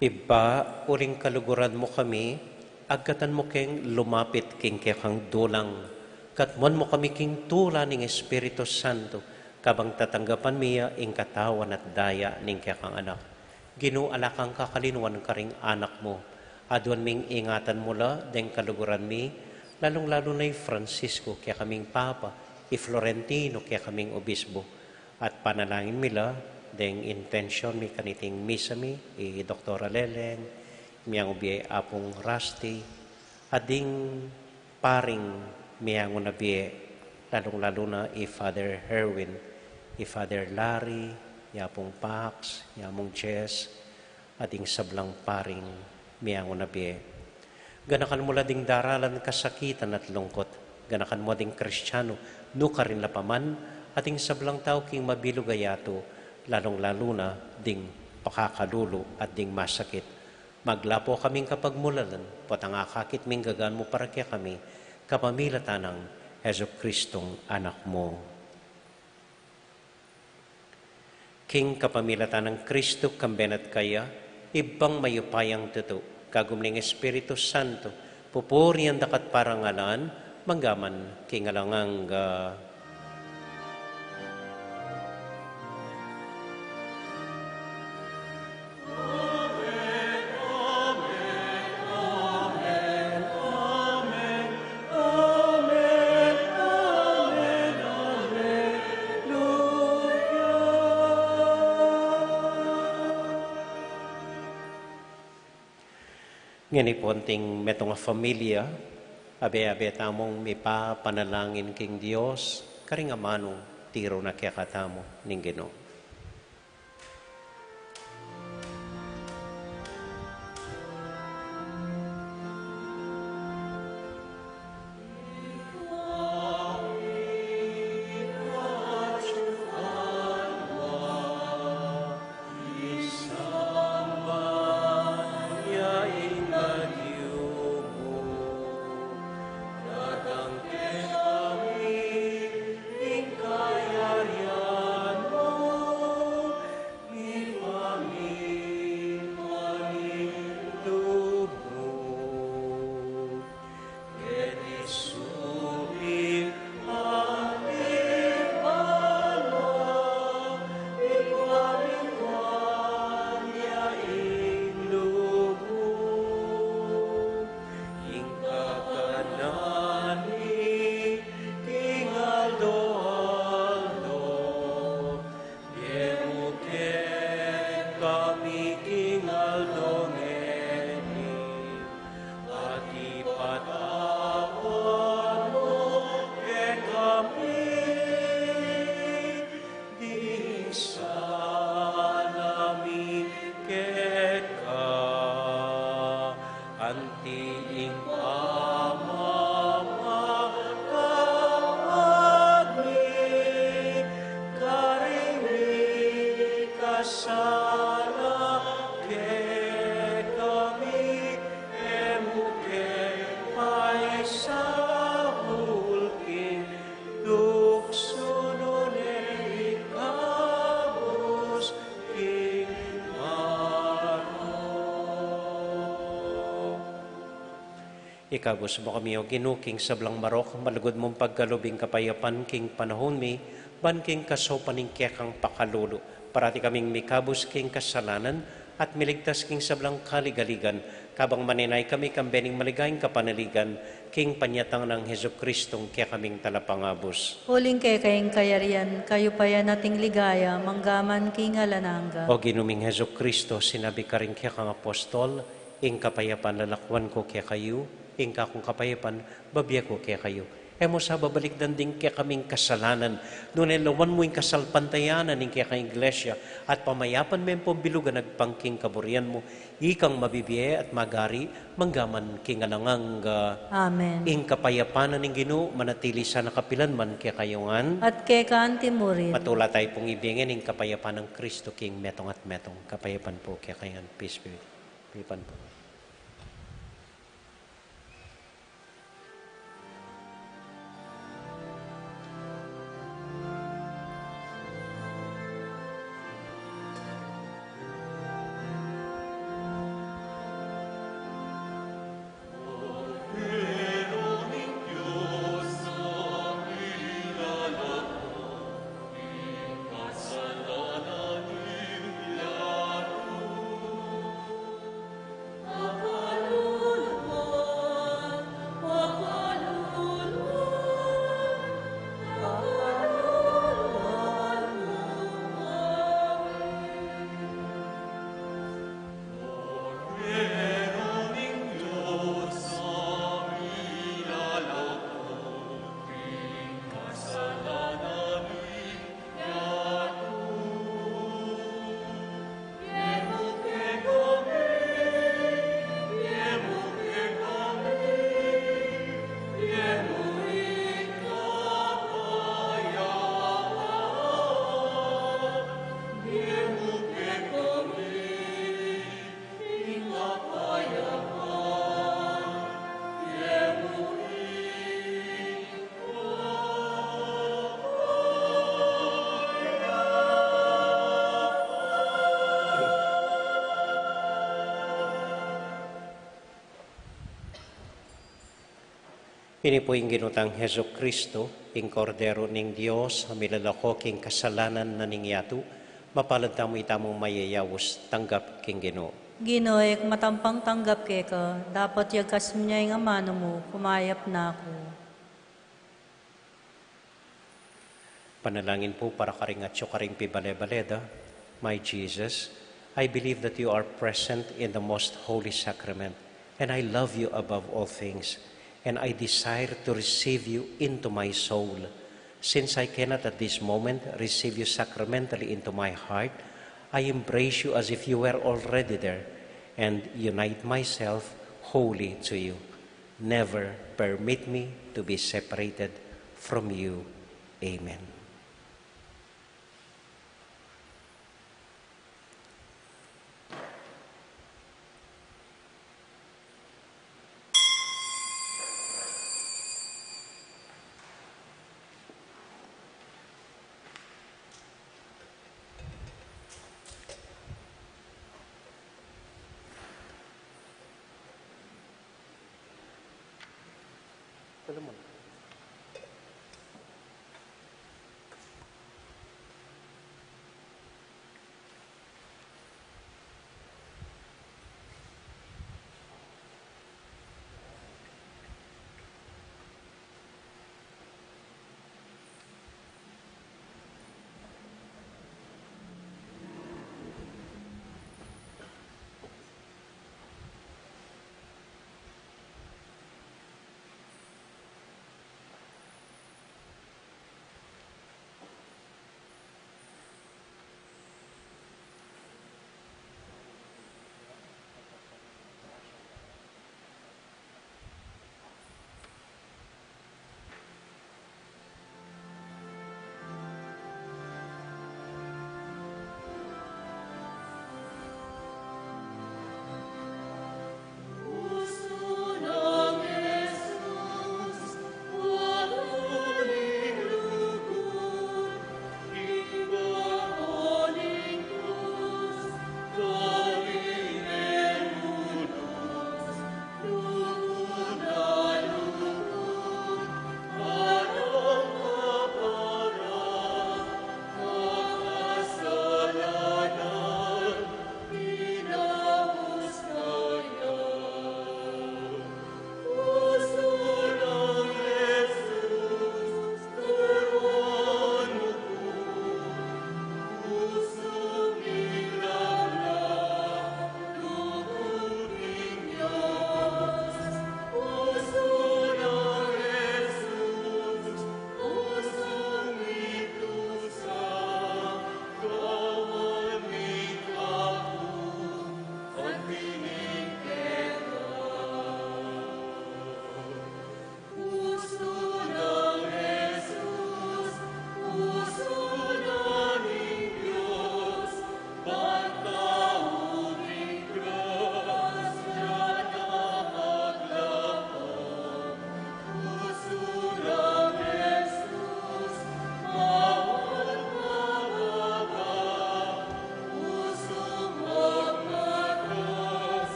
Ibpa, uling kaluguran mu kami, agkatan mu keng lumapit king kekang dulang, katmuan mu kami king tula ning Espiritu Santo, kabang tatanggapan mi ya ing katawan at daya ning kekang Anak. Ginu, ala kang kakalinuan karing anak mu. Aduan ming ingatan mu la deng kaluguran mi, lalung-lalu na i Francisco, kekaming Papa, i Florentino, kekaming Obispo. At panalangin mi la deng intensyun mi kaniting misa mi, i Doktora Leleng, miang ubie Apung Rusty, at ding paring miangu na bie, lalung-lalu na i Father Herwin, i Father Larry, i Apung Pax, i Among Jess, at ding sablang paring miangu na bie. Ganakan mu la ding daralan kasakitan at lungkut. Ganakan mu ding Kristianu, nukarin la pa man, at ding sablang tau king mabilug a yatu, lalung-lalu na ding pakakalulu at ding masakit. Maglapo kaming kapagmulalan, potang akakit ming gagan mu para kekami, kapamilatan nang Jesucristong Anak mu. King kapamilatan nang Kristu, kambe na at kaya, Ibpang mayupayang tutu, kagum ning Espiritu Santo, pupurian da ka at parangalan, mangga man king alang angga. Ngeni pu anting metung a familia, abe-abe tamung mipapanalangin king Dios, karing amanung tiru na kekatamu ning Ginu. Ing pamamatawad mi karing mikasala kekami, e mu ke paisaul king tuksu, nune ikabus king marok. Ikabus mu kami, O Ginu, king sablang marok, malugud mung pagkalub ing kapayapan king panaun mi, ban king kasaupan ning kekang pakalulu, parati kaming mikabus king kasalanan, at miligtas king sablang kaligaligan, kabang manenaya kami kambe ning maligayang kapanaligan, king panyatang nang Jesucristong kekaming Talapangabus. Uling keka ing kayarian, kayupayan at ing ligaya, mangga man king alang angga. O Ginu ming Jesucristo, sinabi karing kekang apostol, ing kapayapan lalakwan ku kekayu, ing kakung kapayapan bibie ku kekayu. E mu sa babalikdan ding kekaming kasalanan, nune lawan mu ing kasalpantayanan ning kekang Iglesia, at pamayapan me pu bilugan agpang king kaburian mu, ikang mabibie at magari mangga man king alang angga. Amen. Ing kapayapan ning Ginu manatili sana kapilan man kekayu ngan. At keka anti mu rin. Matula tayu pung ibie ngan ing kapayapan nang Kristo king metung at metung. Kapayapan pu kekayu ngan. Peace be with you. Kapayapan pu. Ini pu ing Ginu tang Jesucristo, ing Kordero ning Dios, a milalako king kasalanan na ning yatu. Mapalad tamu itamung mayayaus tanggap king Ginu. Ginu, e ku matampang tanggap keka, dapot yagkas mu ne ing amanu mu, kumayap na ku. Panalangin pu para karing atyu karing pibale-bale da. My Jesus, I believe that you are present in the most holy sacrament, and I love you above all things, and I desire to receive you into my soul. Since I cannot at this moment receive you sacramentally into my heart, I embrace you as if you were already there, and unite myself wholly to you. Never permit me to be separated from you. Amen.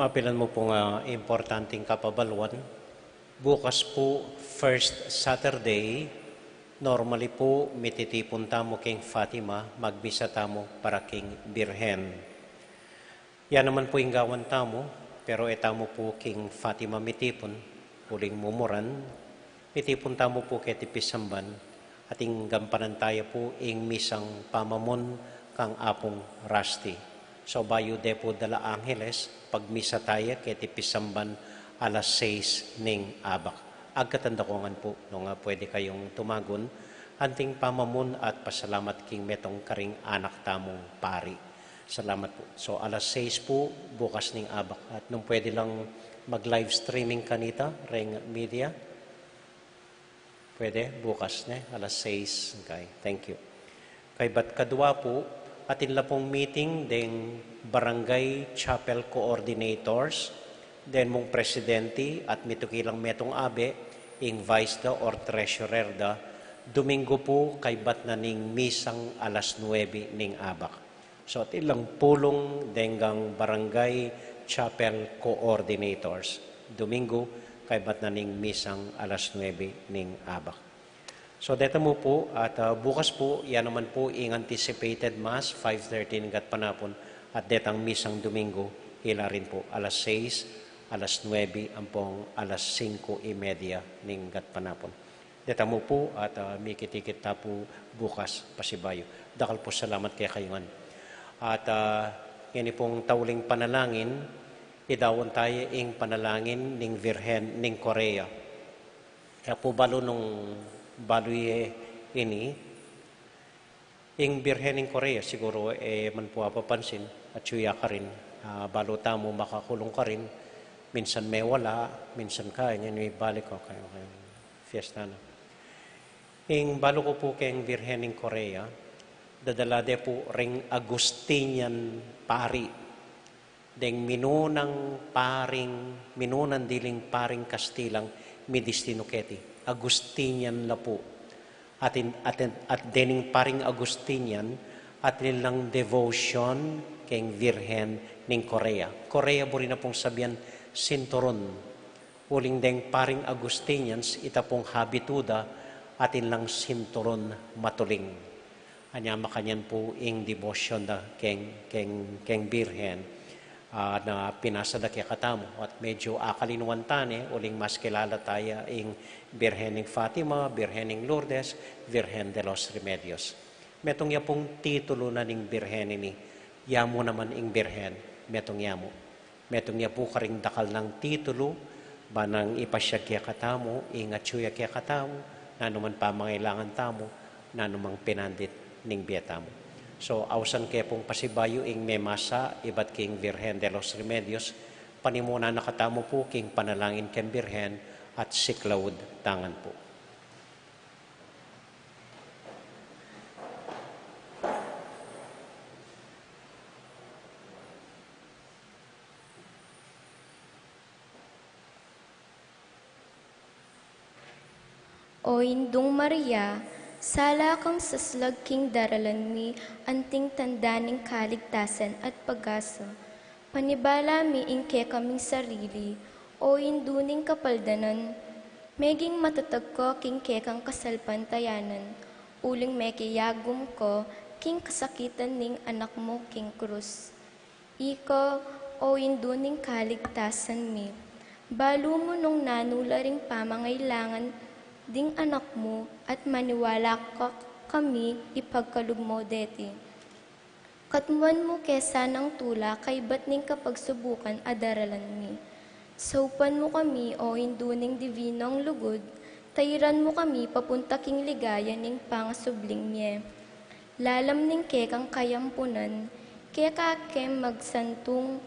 Mapilan mu pung, ah, importanteng kapabaluan. Bukas pu, first Saturday, normally pu, mititipun tamu king Fatima, magmisa tamu para king Birhen. Ya naman pu ing gawan tamu, pero e tamu pu king Fatima mitipun, uling mumuran, mitipun tamu pu keti pisamban, at ing gampanan taya pu ing misang pamamun kang Apung Rusty. So bayu de pu dala Angeles, pagmisa taya keti pisamban alas sais ning abak. Agkatan da ko ngan pu, nung, ah, pwede kayung tumagun, anting pamamun at pasalamat king metung karing anak tamung pari. Salamat pu. So, alas sais pu, bukas ning abak. At nung pwede lang mag-live streaming kanita, reng media. Pwede, bukas, ne? Alas sais. Okay, thank you. Kaybat kadua pu, atin la pung meeting deng Barangay Chapel Coordinators, den mung presidente at mituki lang metung abe, ing vice da or treasurer da, Domingo pu, kaybat na ning misang alas nuebe ning abak. So, atin lang pulung deng Barangay Chapel Coordinators. Domingo, kaybat na ning misang alas nuebe ning abak. So, deta mu pu, at, ah, bukas pu, ya naman pu ing anticipated mass, five thirty ning gatpanapun, at detang misang Domingo, ila rin pu, alas sais, alas nuebe, ampong alas singko y media ning gatpanapun. Deta mu pu at, ah, mikit-ikit ta pu bukas pasibayu. Dakal pu salamat kekayu ngan. At, ah, ngeni pung tauling panalangin, idaun taya ing panalangin ning Virgen ning Korea. Kaya pu balu nung balu ye ini, ing Birhen ning Korea, siguru e man pu apapansin, atyu ya karin, ah, balu tamu makakulung karin, minsan mewala, minsan kaya, ngeni mibalik, okay, okay, fiesta na. Ing balu ku pu keng Birhen ning Korea, dadala de pu ring Agustinian pari. Deng minunang paring, minunang diling paring Kastilang midistinu keti. Agustinian la pu. At in, at in, at dening paring Agustinian, atin lang devotion keng Virgen ning Korea. Korea buri na pung sabian sinturon. Uling deng paring Agustinians, ita pung habitu da, atin lang sinturon matuling. Anya makanyan pu ing devotion da keng, keng, keng Birhen, ah, na pinasa da kekatamu. At medyu akalinuan ta ne, uling mas kilala taya ing Birhen ning Fatima, Birhen ning Lourdes, Virgen de los Remedios. Metung ya pung titulu na ning Birhen ini, ya mu naman ing Birhen, metung ya mu. Metung ya pu karing dakal nang titulu, ba nang ipasyag kekatamu, ing atyu ya kekatamu, nanu mang pamangailangan tamu, nanu mang pinandit ning bie tamu. So, ausan ke pung pasibayu ing memasa ibat king Virgen de los Remedios, panimunan na katamu pu king panalangin keng Birhen at siklaud ta ngan pu. O Indung Maria, sala kang saslag king daralan mi anting tanda ning kaligtasan at pag-asa. Panibala mi ing kekaming sarili, o Indu ning kapaldanan, meging matatag ka king kekang kasalpantayanan, uling mekiyagum ka king kasakitan ning anak mu king krus. Ika, o Indu ning kaligtasan mi, balu mu nung nanu la ring pamangailangan ding anak mu at maniwala ka kami ipagkalub mu deti. Katmuan mu ke sanang tula kaybat ning kapagsubukan a daralan mi. Saupan mu kami, o Indu ning divinong lugud, tairan mu kami papunta king ligaya ning pangasubling mie. Lalam ning kekang kayampunan, keka ke magsantung,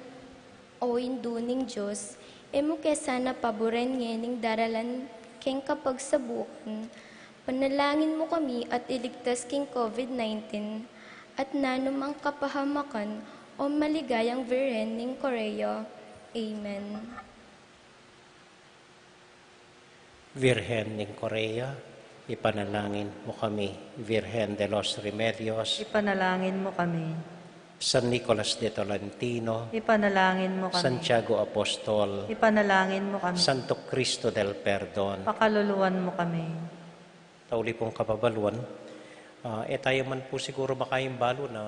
o Indu ning Dios, e mu ke sana paburen ngening daralan keng kapagsabukan. Panalangin mu kami at iligtas king COVID nineteen, at nanumang kapahamakan, o maligayang Virgen ning Korea. Amen. Virgen ning Korea, ipanalangin mu kami. Virgen de los Remedios, ipanalangin mu kami. San Nicolas de Tolentino, ipanalangin mu kami. Santiago Apostol, ipanalangin mu kami. Santo Cristo del Perdon, pakaluluan mu kami. Tauli pung kababaluan, ah, e tayu man pu siguru makaimbalu na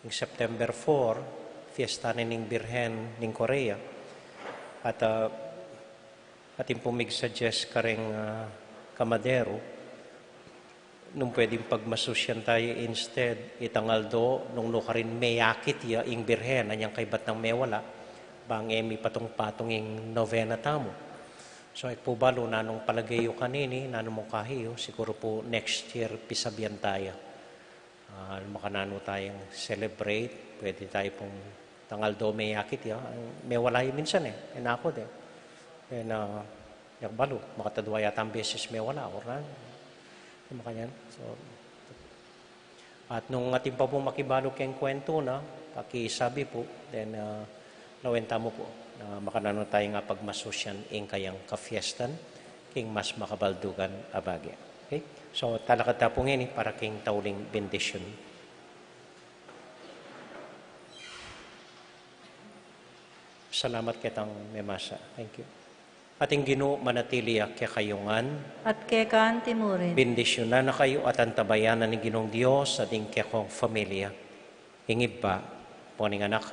ing September four, fiesta na ning Birhen ning Korea. At, ah, atin pung mig-suggest kareng, ah, kamaderu, nung pwedeng pagmasusyan tayu instead, itang aldo, nung nukarin meyakit ya ing Birhen, anyang kaybat nang mewala, bang e mipatung-patung ing novena tamu. So, e ku balu nanung palage yu kanini, nanu mung kahi yu, siguru pu next year, pisabian tayu. Ah, makananu tayung celebrate, pwede tayu pung itang aldo meyakit ya, mewala ya minsan e, e naku de. E na, e ku balu, makatadua yatang beses mewala, or na, makanyan. So, at nung atin pa pung makibalu keng kwentu na, pakisabi pu, then, ah, lawen tamu pu, na makananu tayung pagmasusyan ing kayang kafiestan, king mas makabaldugan a bage. Okay? So, talakad ta pu ngeni para king tauling bendisyun. Salamat ketang memasa. Thank you. At ing Ginu manatili ya kekayu ngan. At keka anti mu rin. Bendisyunan na kayu at antabayanan ning Ginung Dios at ing kekong familia, ing Ibpa, ampo ning Anak,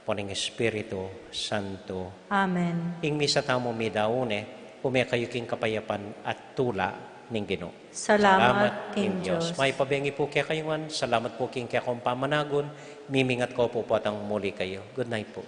ampo ning Espiritu Santo. Amen. Ing misa tamu meyari ne, ume kayu king kapayapan at tula ning Ginu. Salamat king Dios. Mayap a bengi pu kekayu ngan, salamat pu king kekong pamanagun, mimingat ku pu potang muli kayu. Good night pu.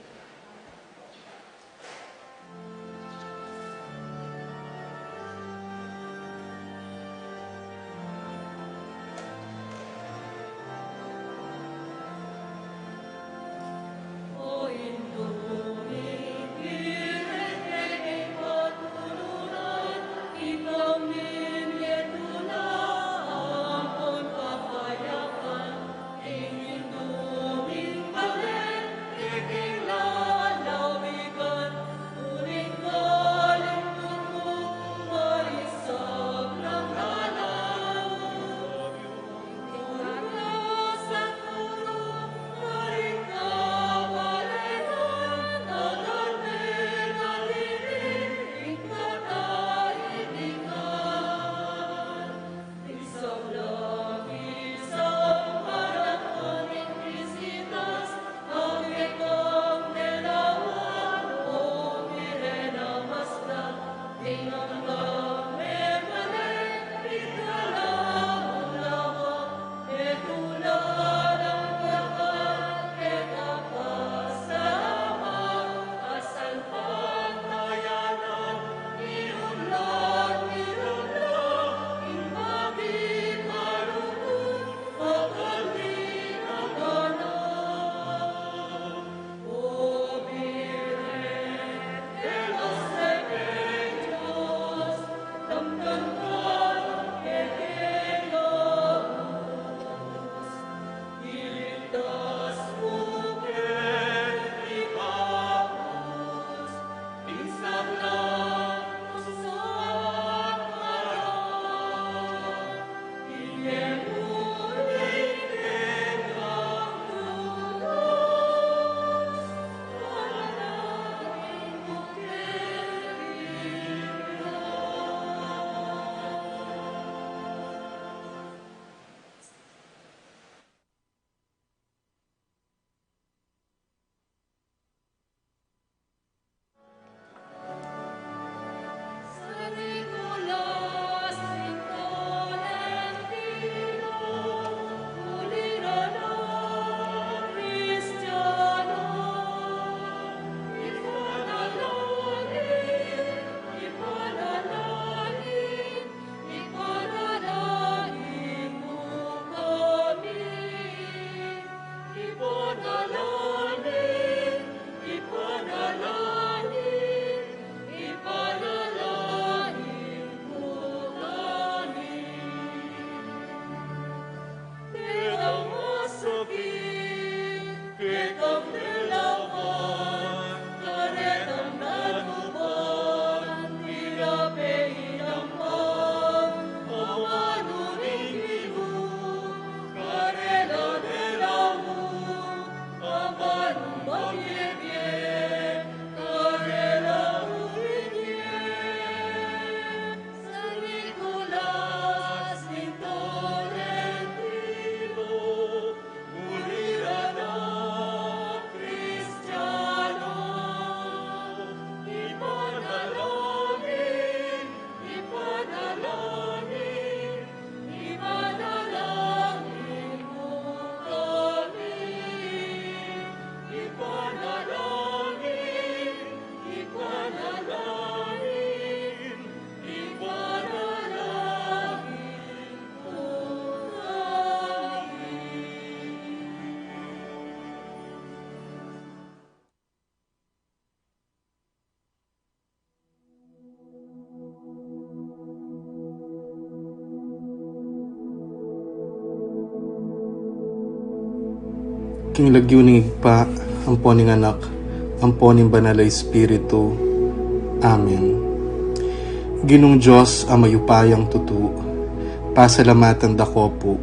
King lagyu ning Ibpa, ampo ning Anak, ampo ning Banal a Espiritu. Amen. Ginung Dios a mayupayang tutu, pasalamatan da ko pu,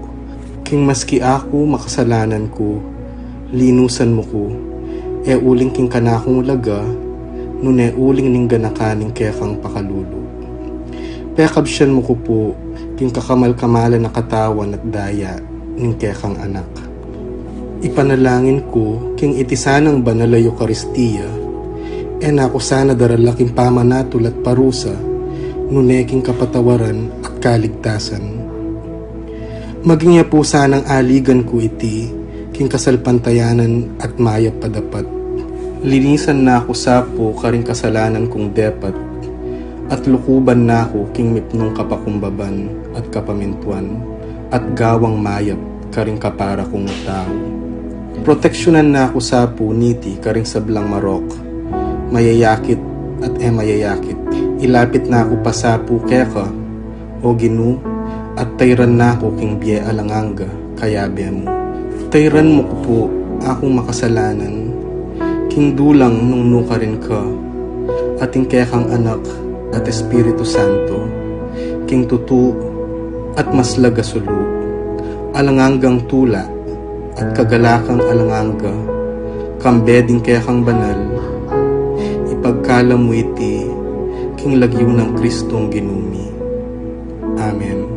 king maski aku makasalanan ku, linusan mu ku, e uling king kanakung laga, nune uling ning ganakan ning kekang pakalulu. Pekabsian mu ku pu king kakamal-kamalan a katawan at daya ning kekang Anak. Ipanalangin ku king iti sanang banal a Eukaristia, e na ku sana darala king pamanatul at parusa, nune king kapatawaran at kaligtasan. Maging ya pu sanang aligan ku iti king kasalpantayanan at mayap a dapat. Linisan na ku sa pu karing kasalanan kung depat, at lukuban na ku king mipnung kapakumbaban at kapamintuan, at gawang mayap karing kapara kung tau. Proteksyunan na ku sa pu niti karing sablang marok, mayayakit at e mayayakit. Ilapit na ku pa sa pu keka, O Ginu, at tayran na ku king bie alang angga kayabe mu. Tayran mu ku pu akung makasalanan, king dulang nung nukarin ka, at ing kekang Anak at Espiritu Santo, king tutu at maslag a sulu, alang anggang tula at kagalakan alang angga, kambe ding kekang banal, ipagkalam mu iti king lagyu nang Kristong Ginu mi. Amen.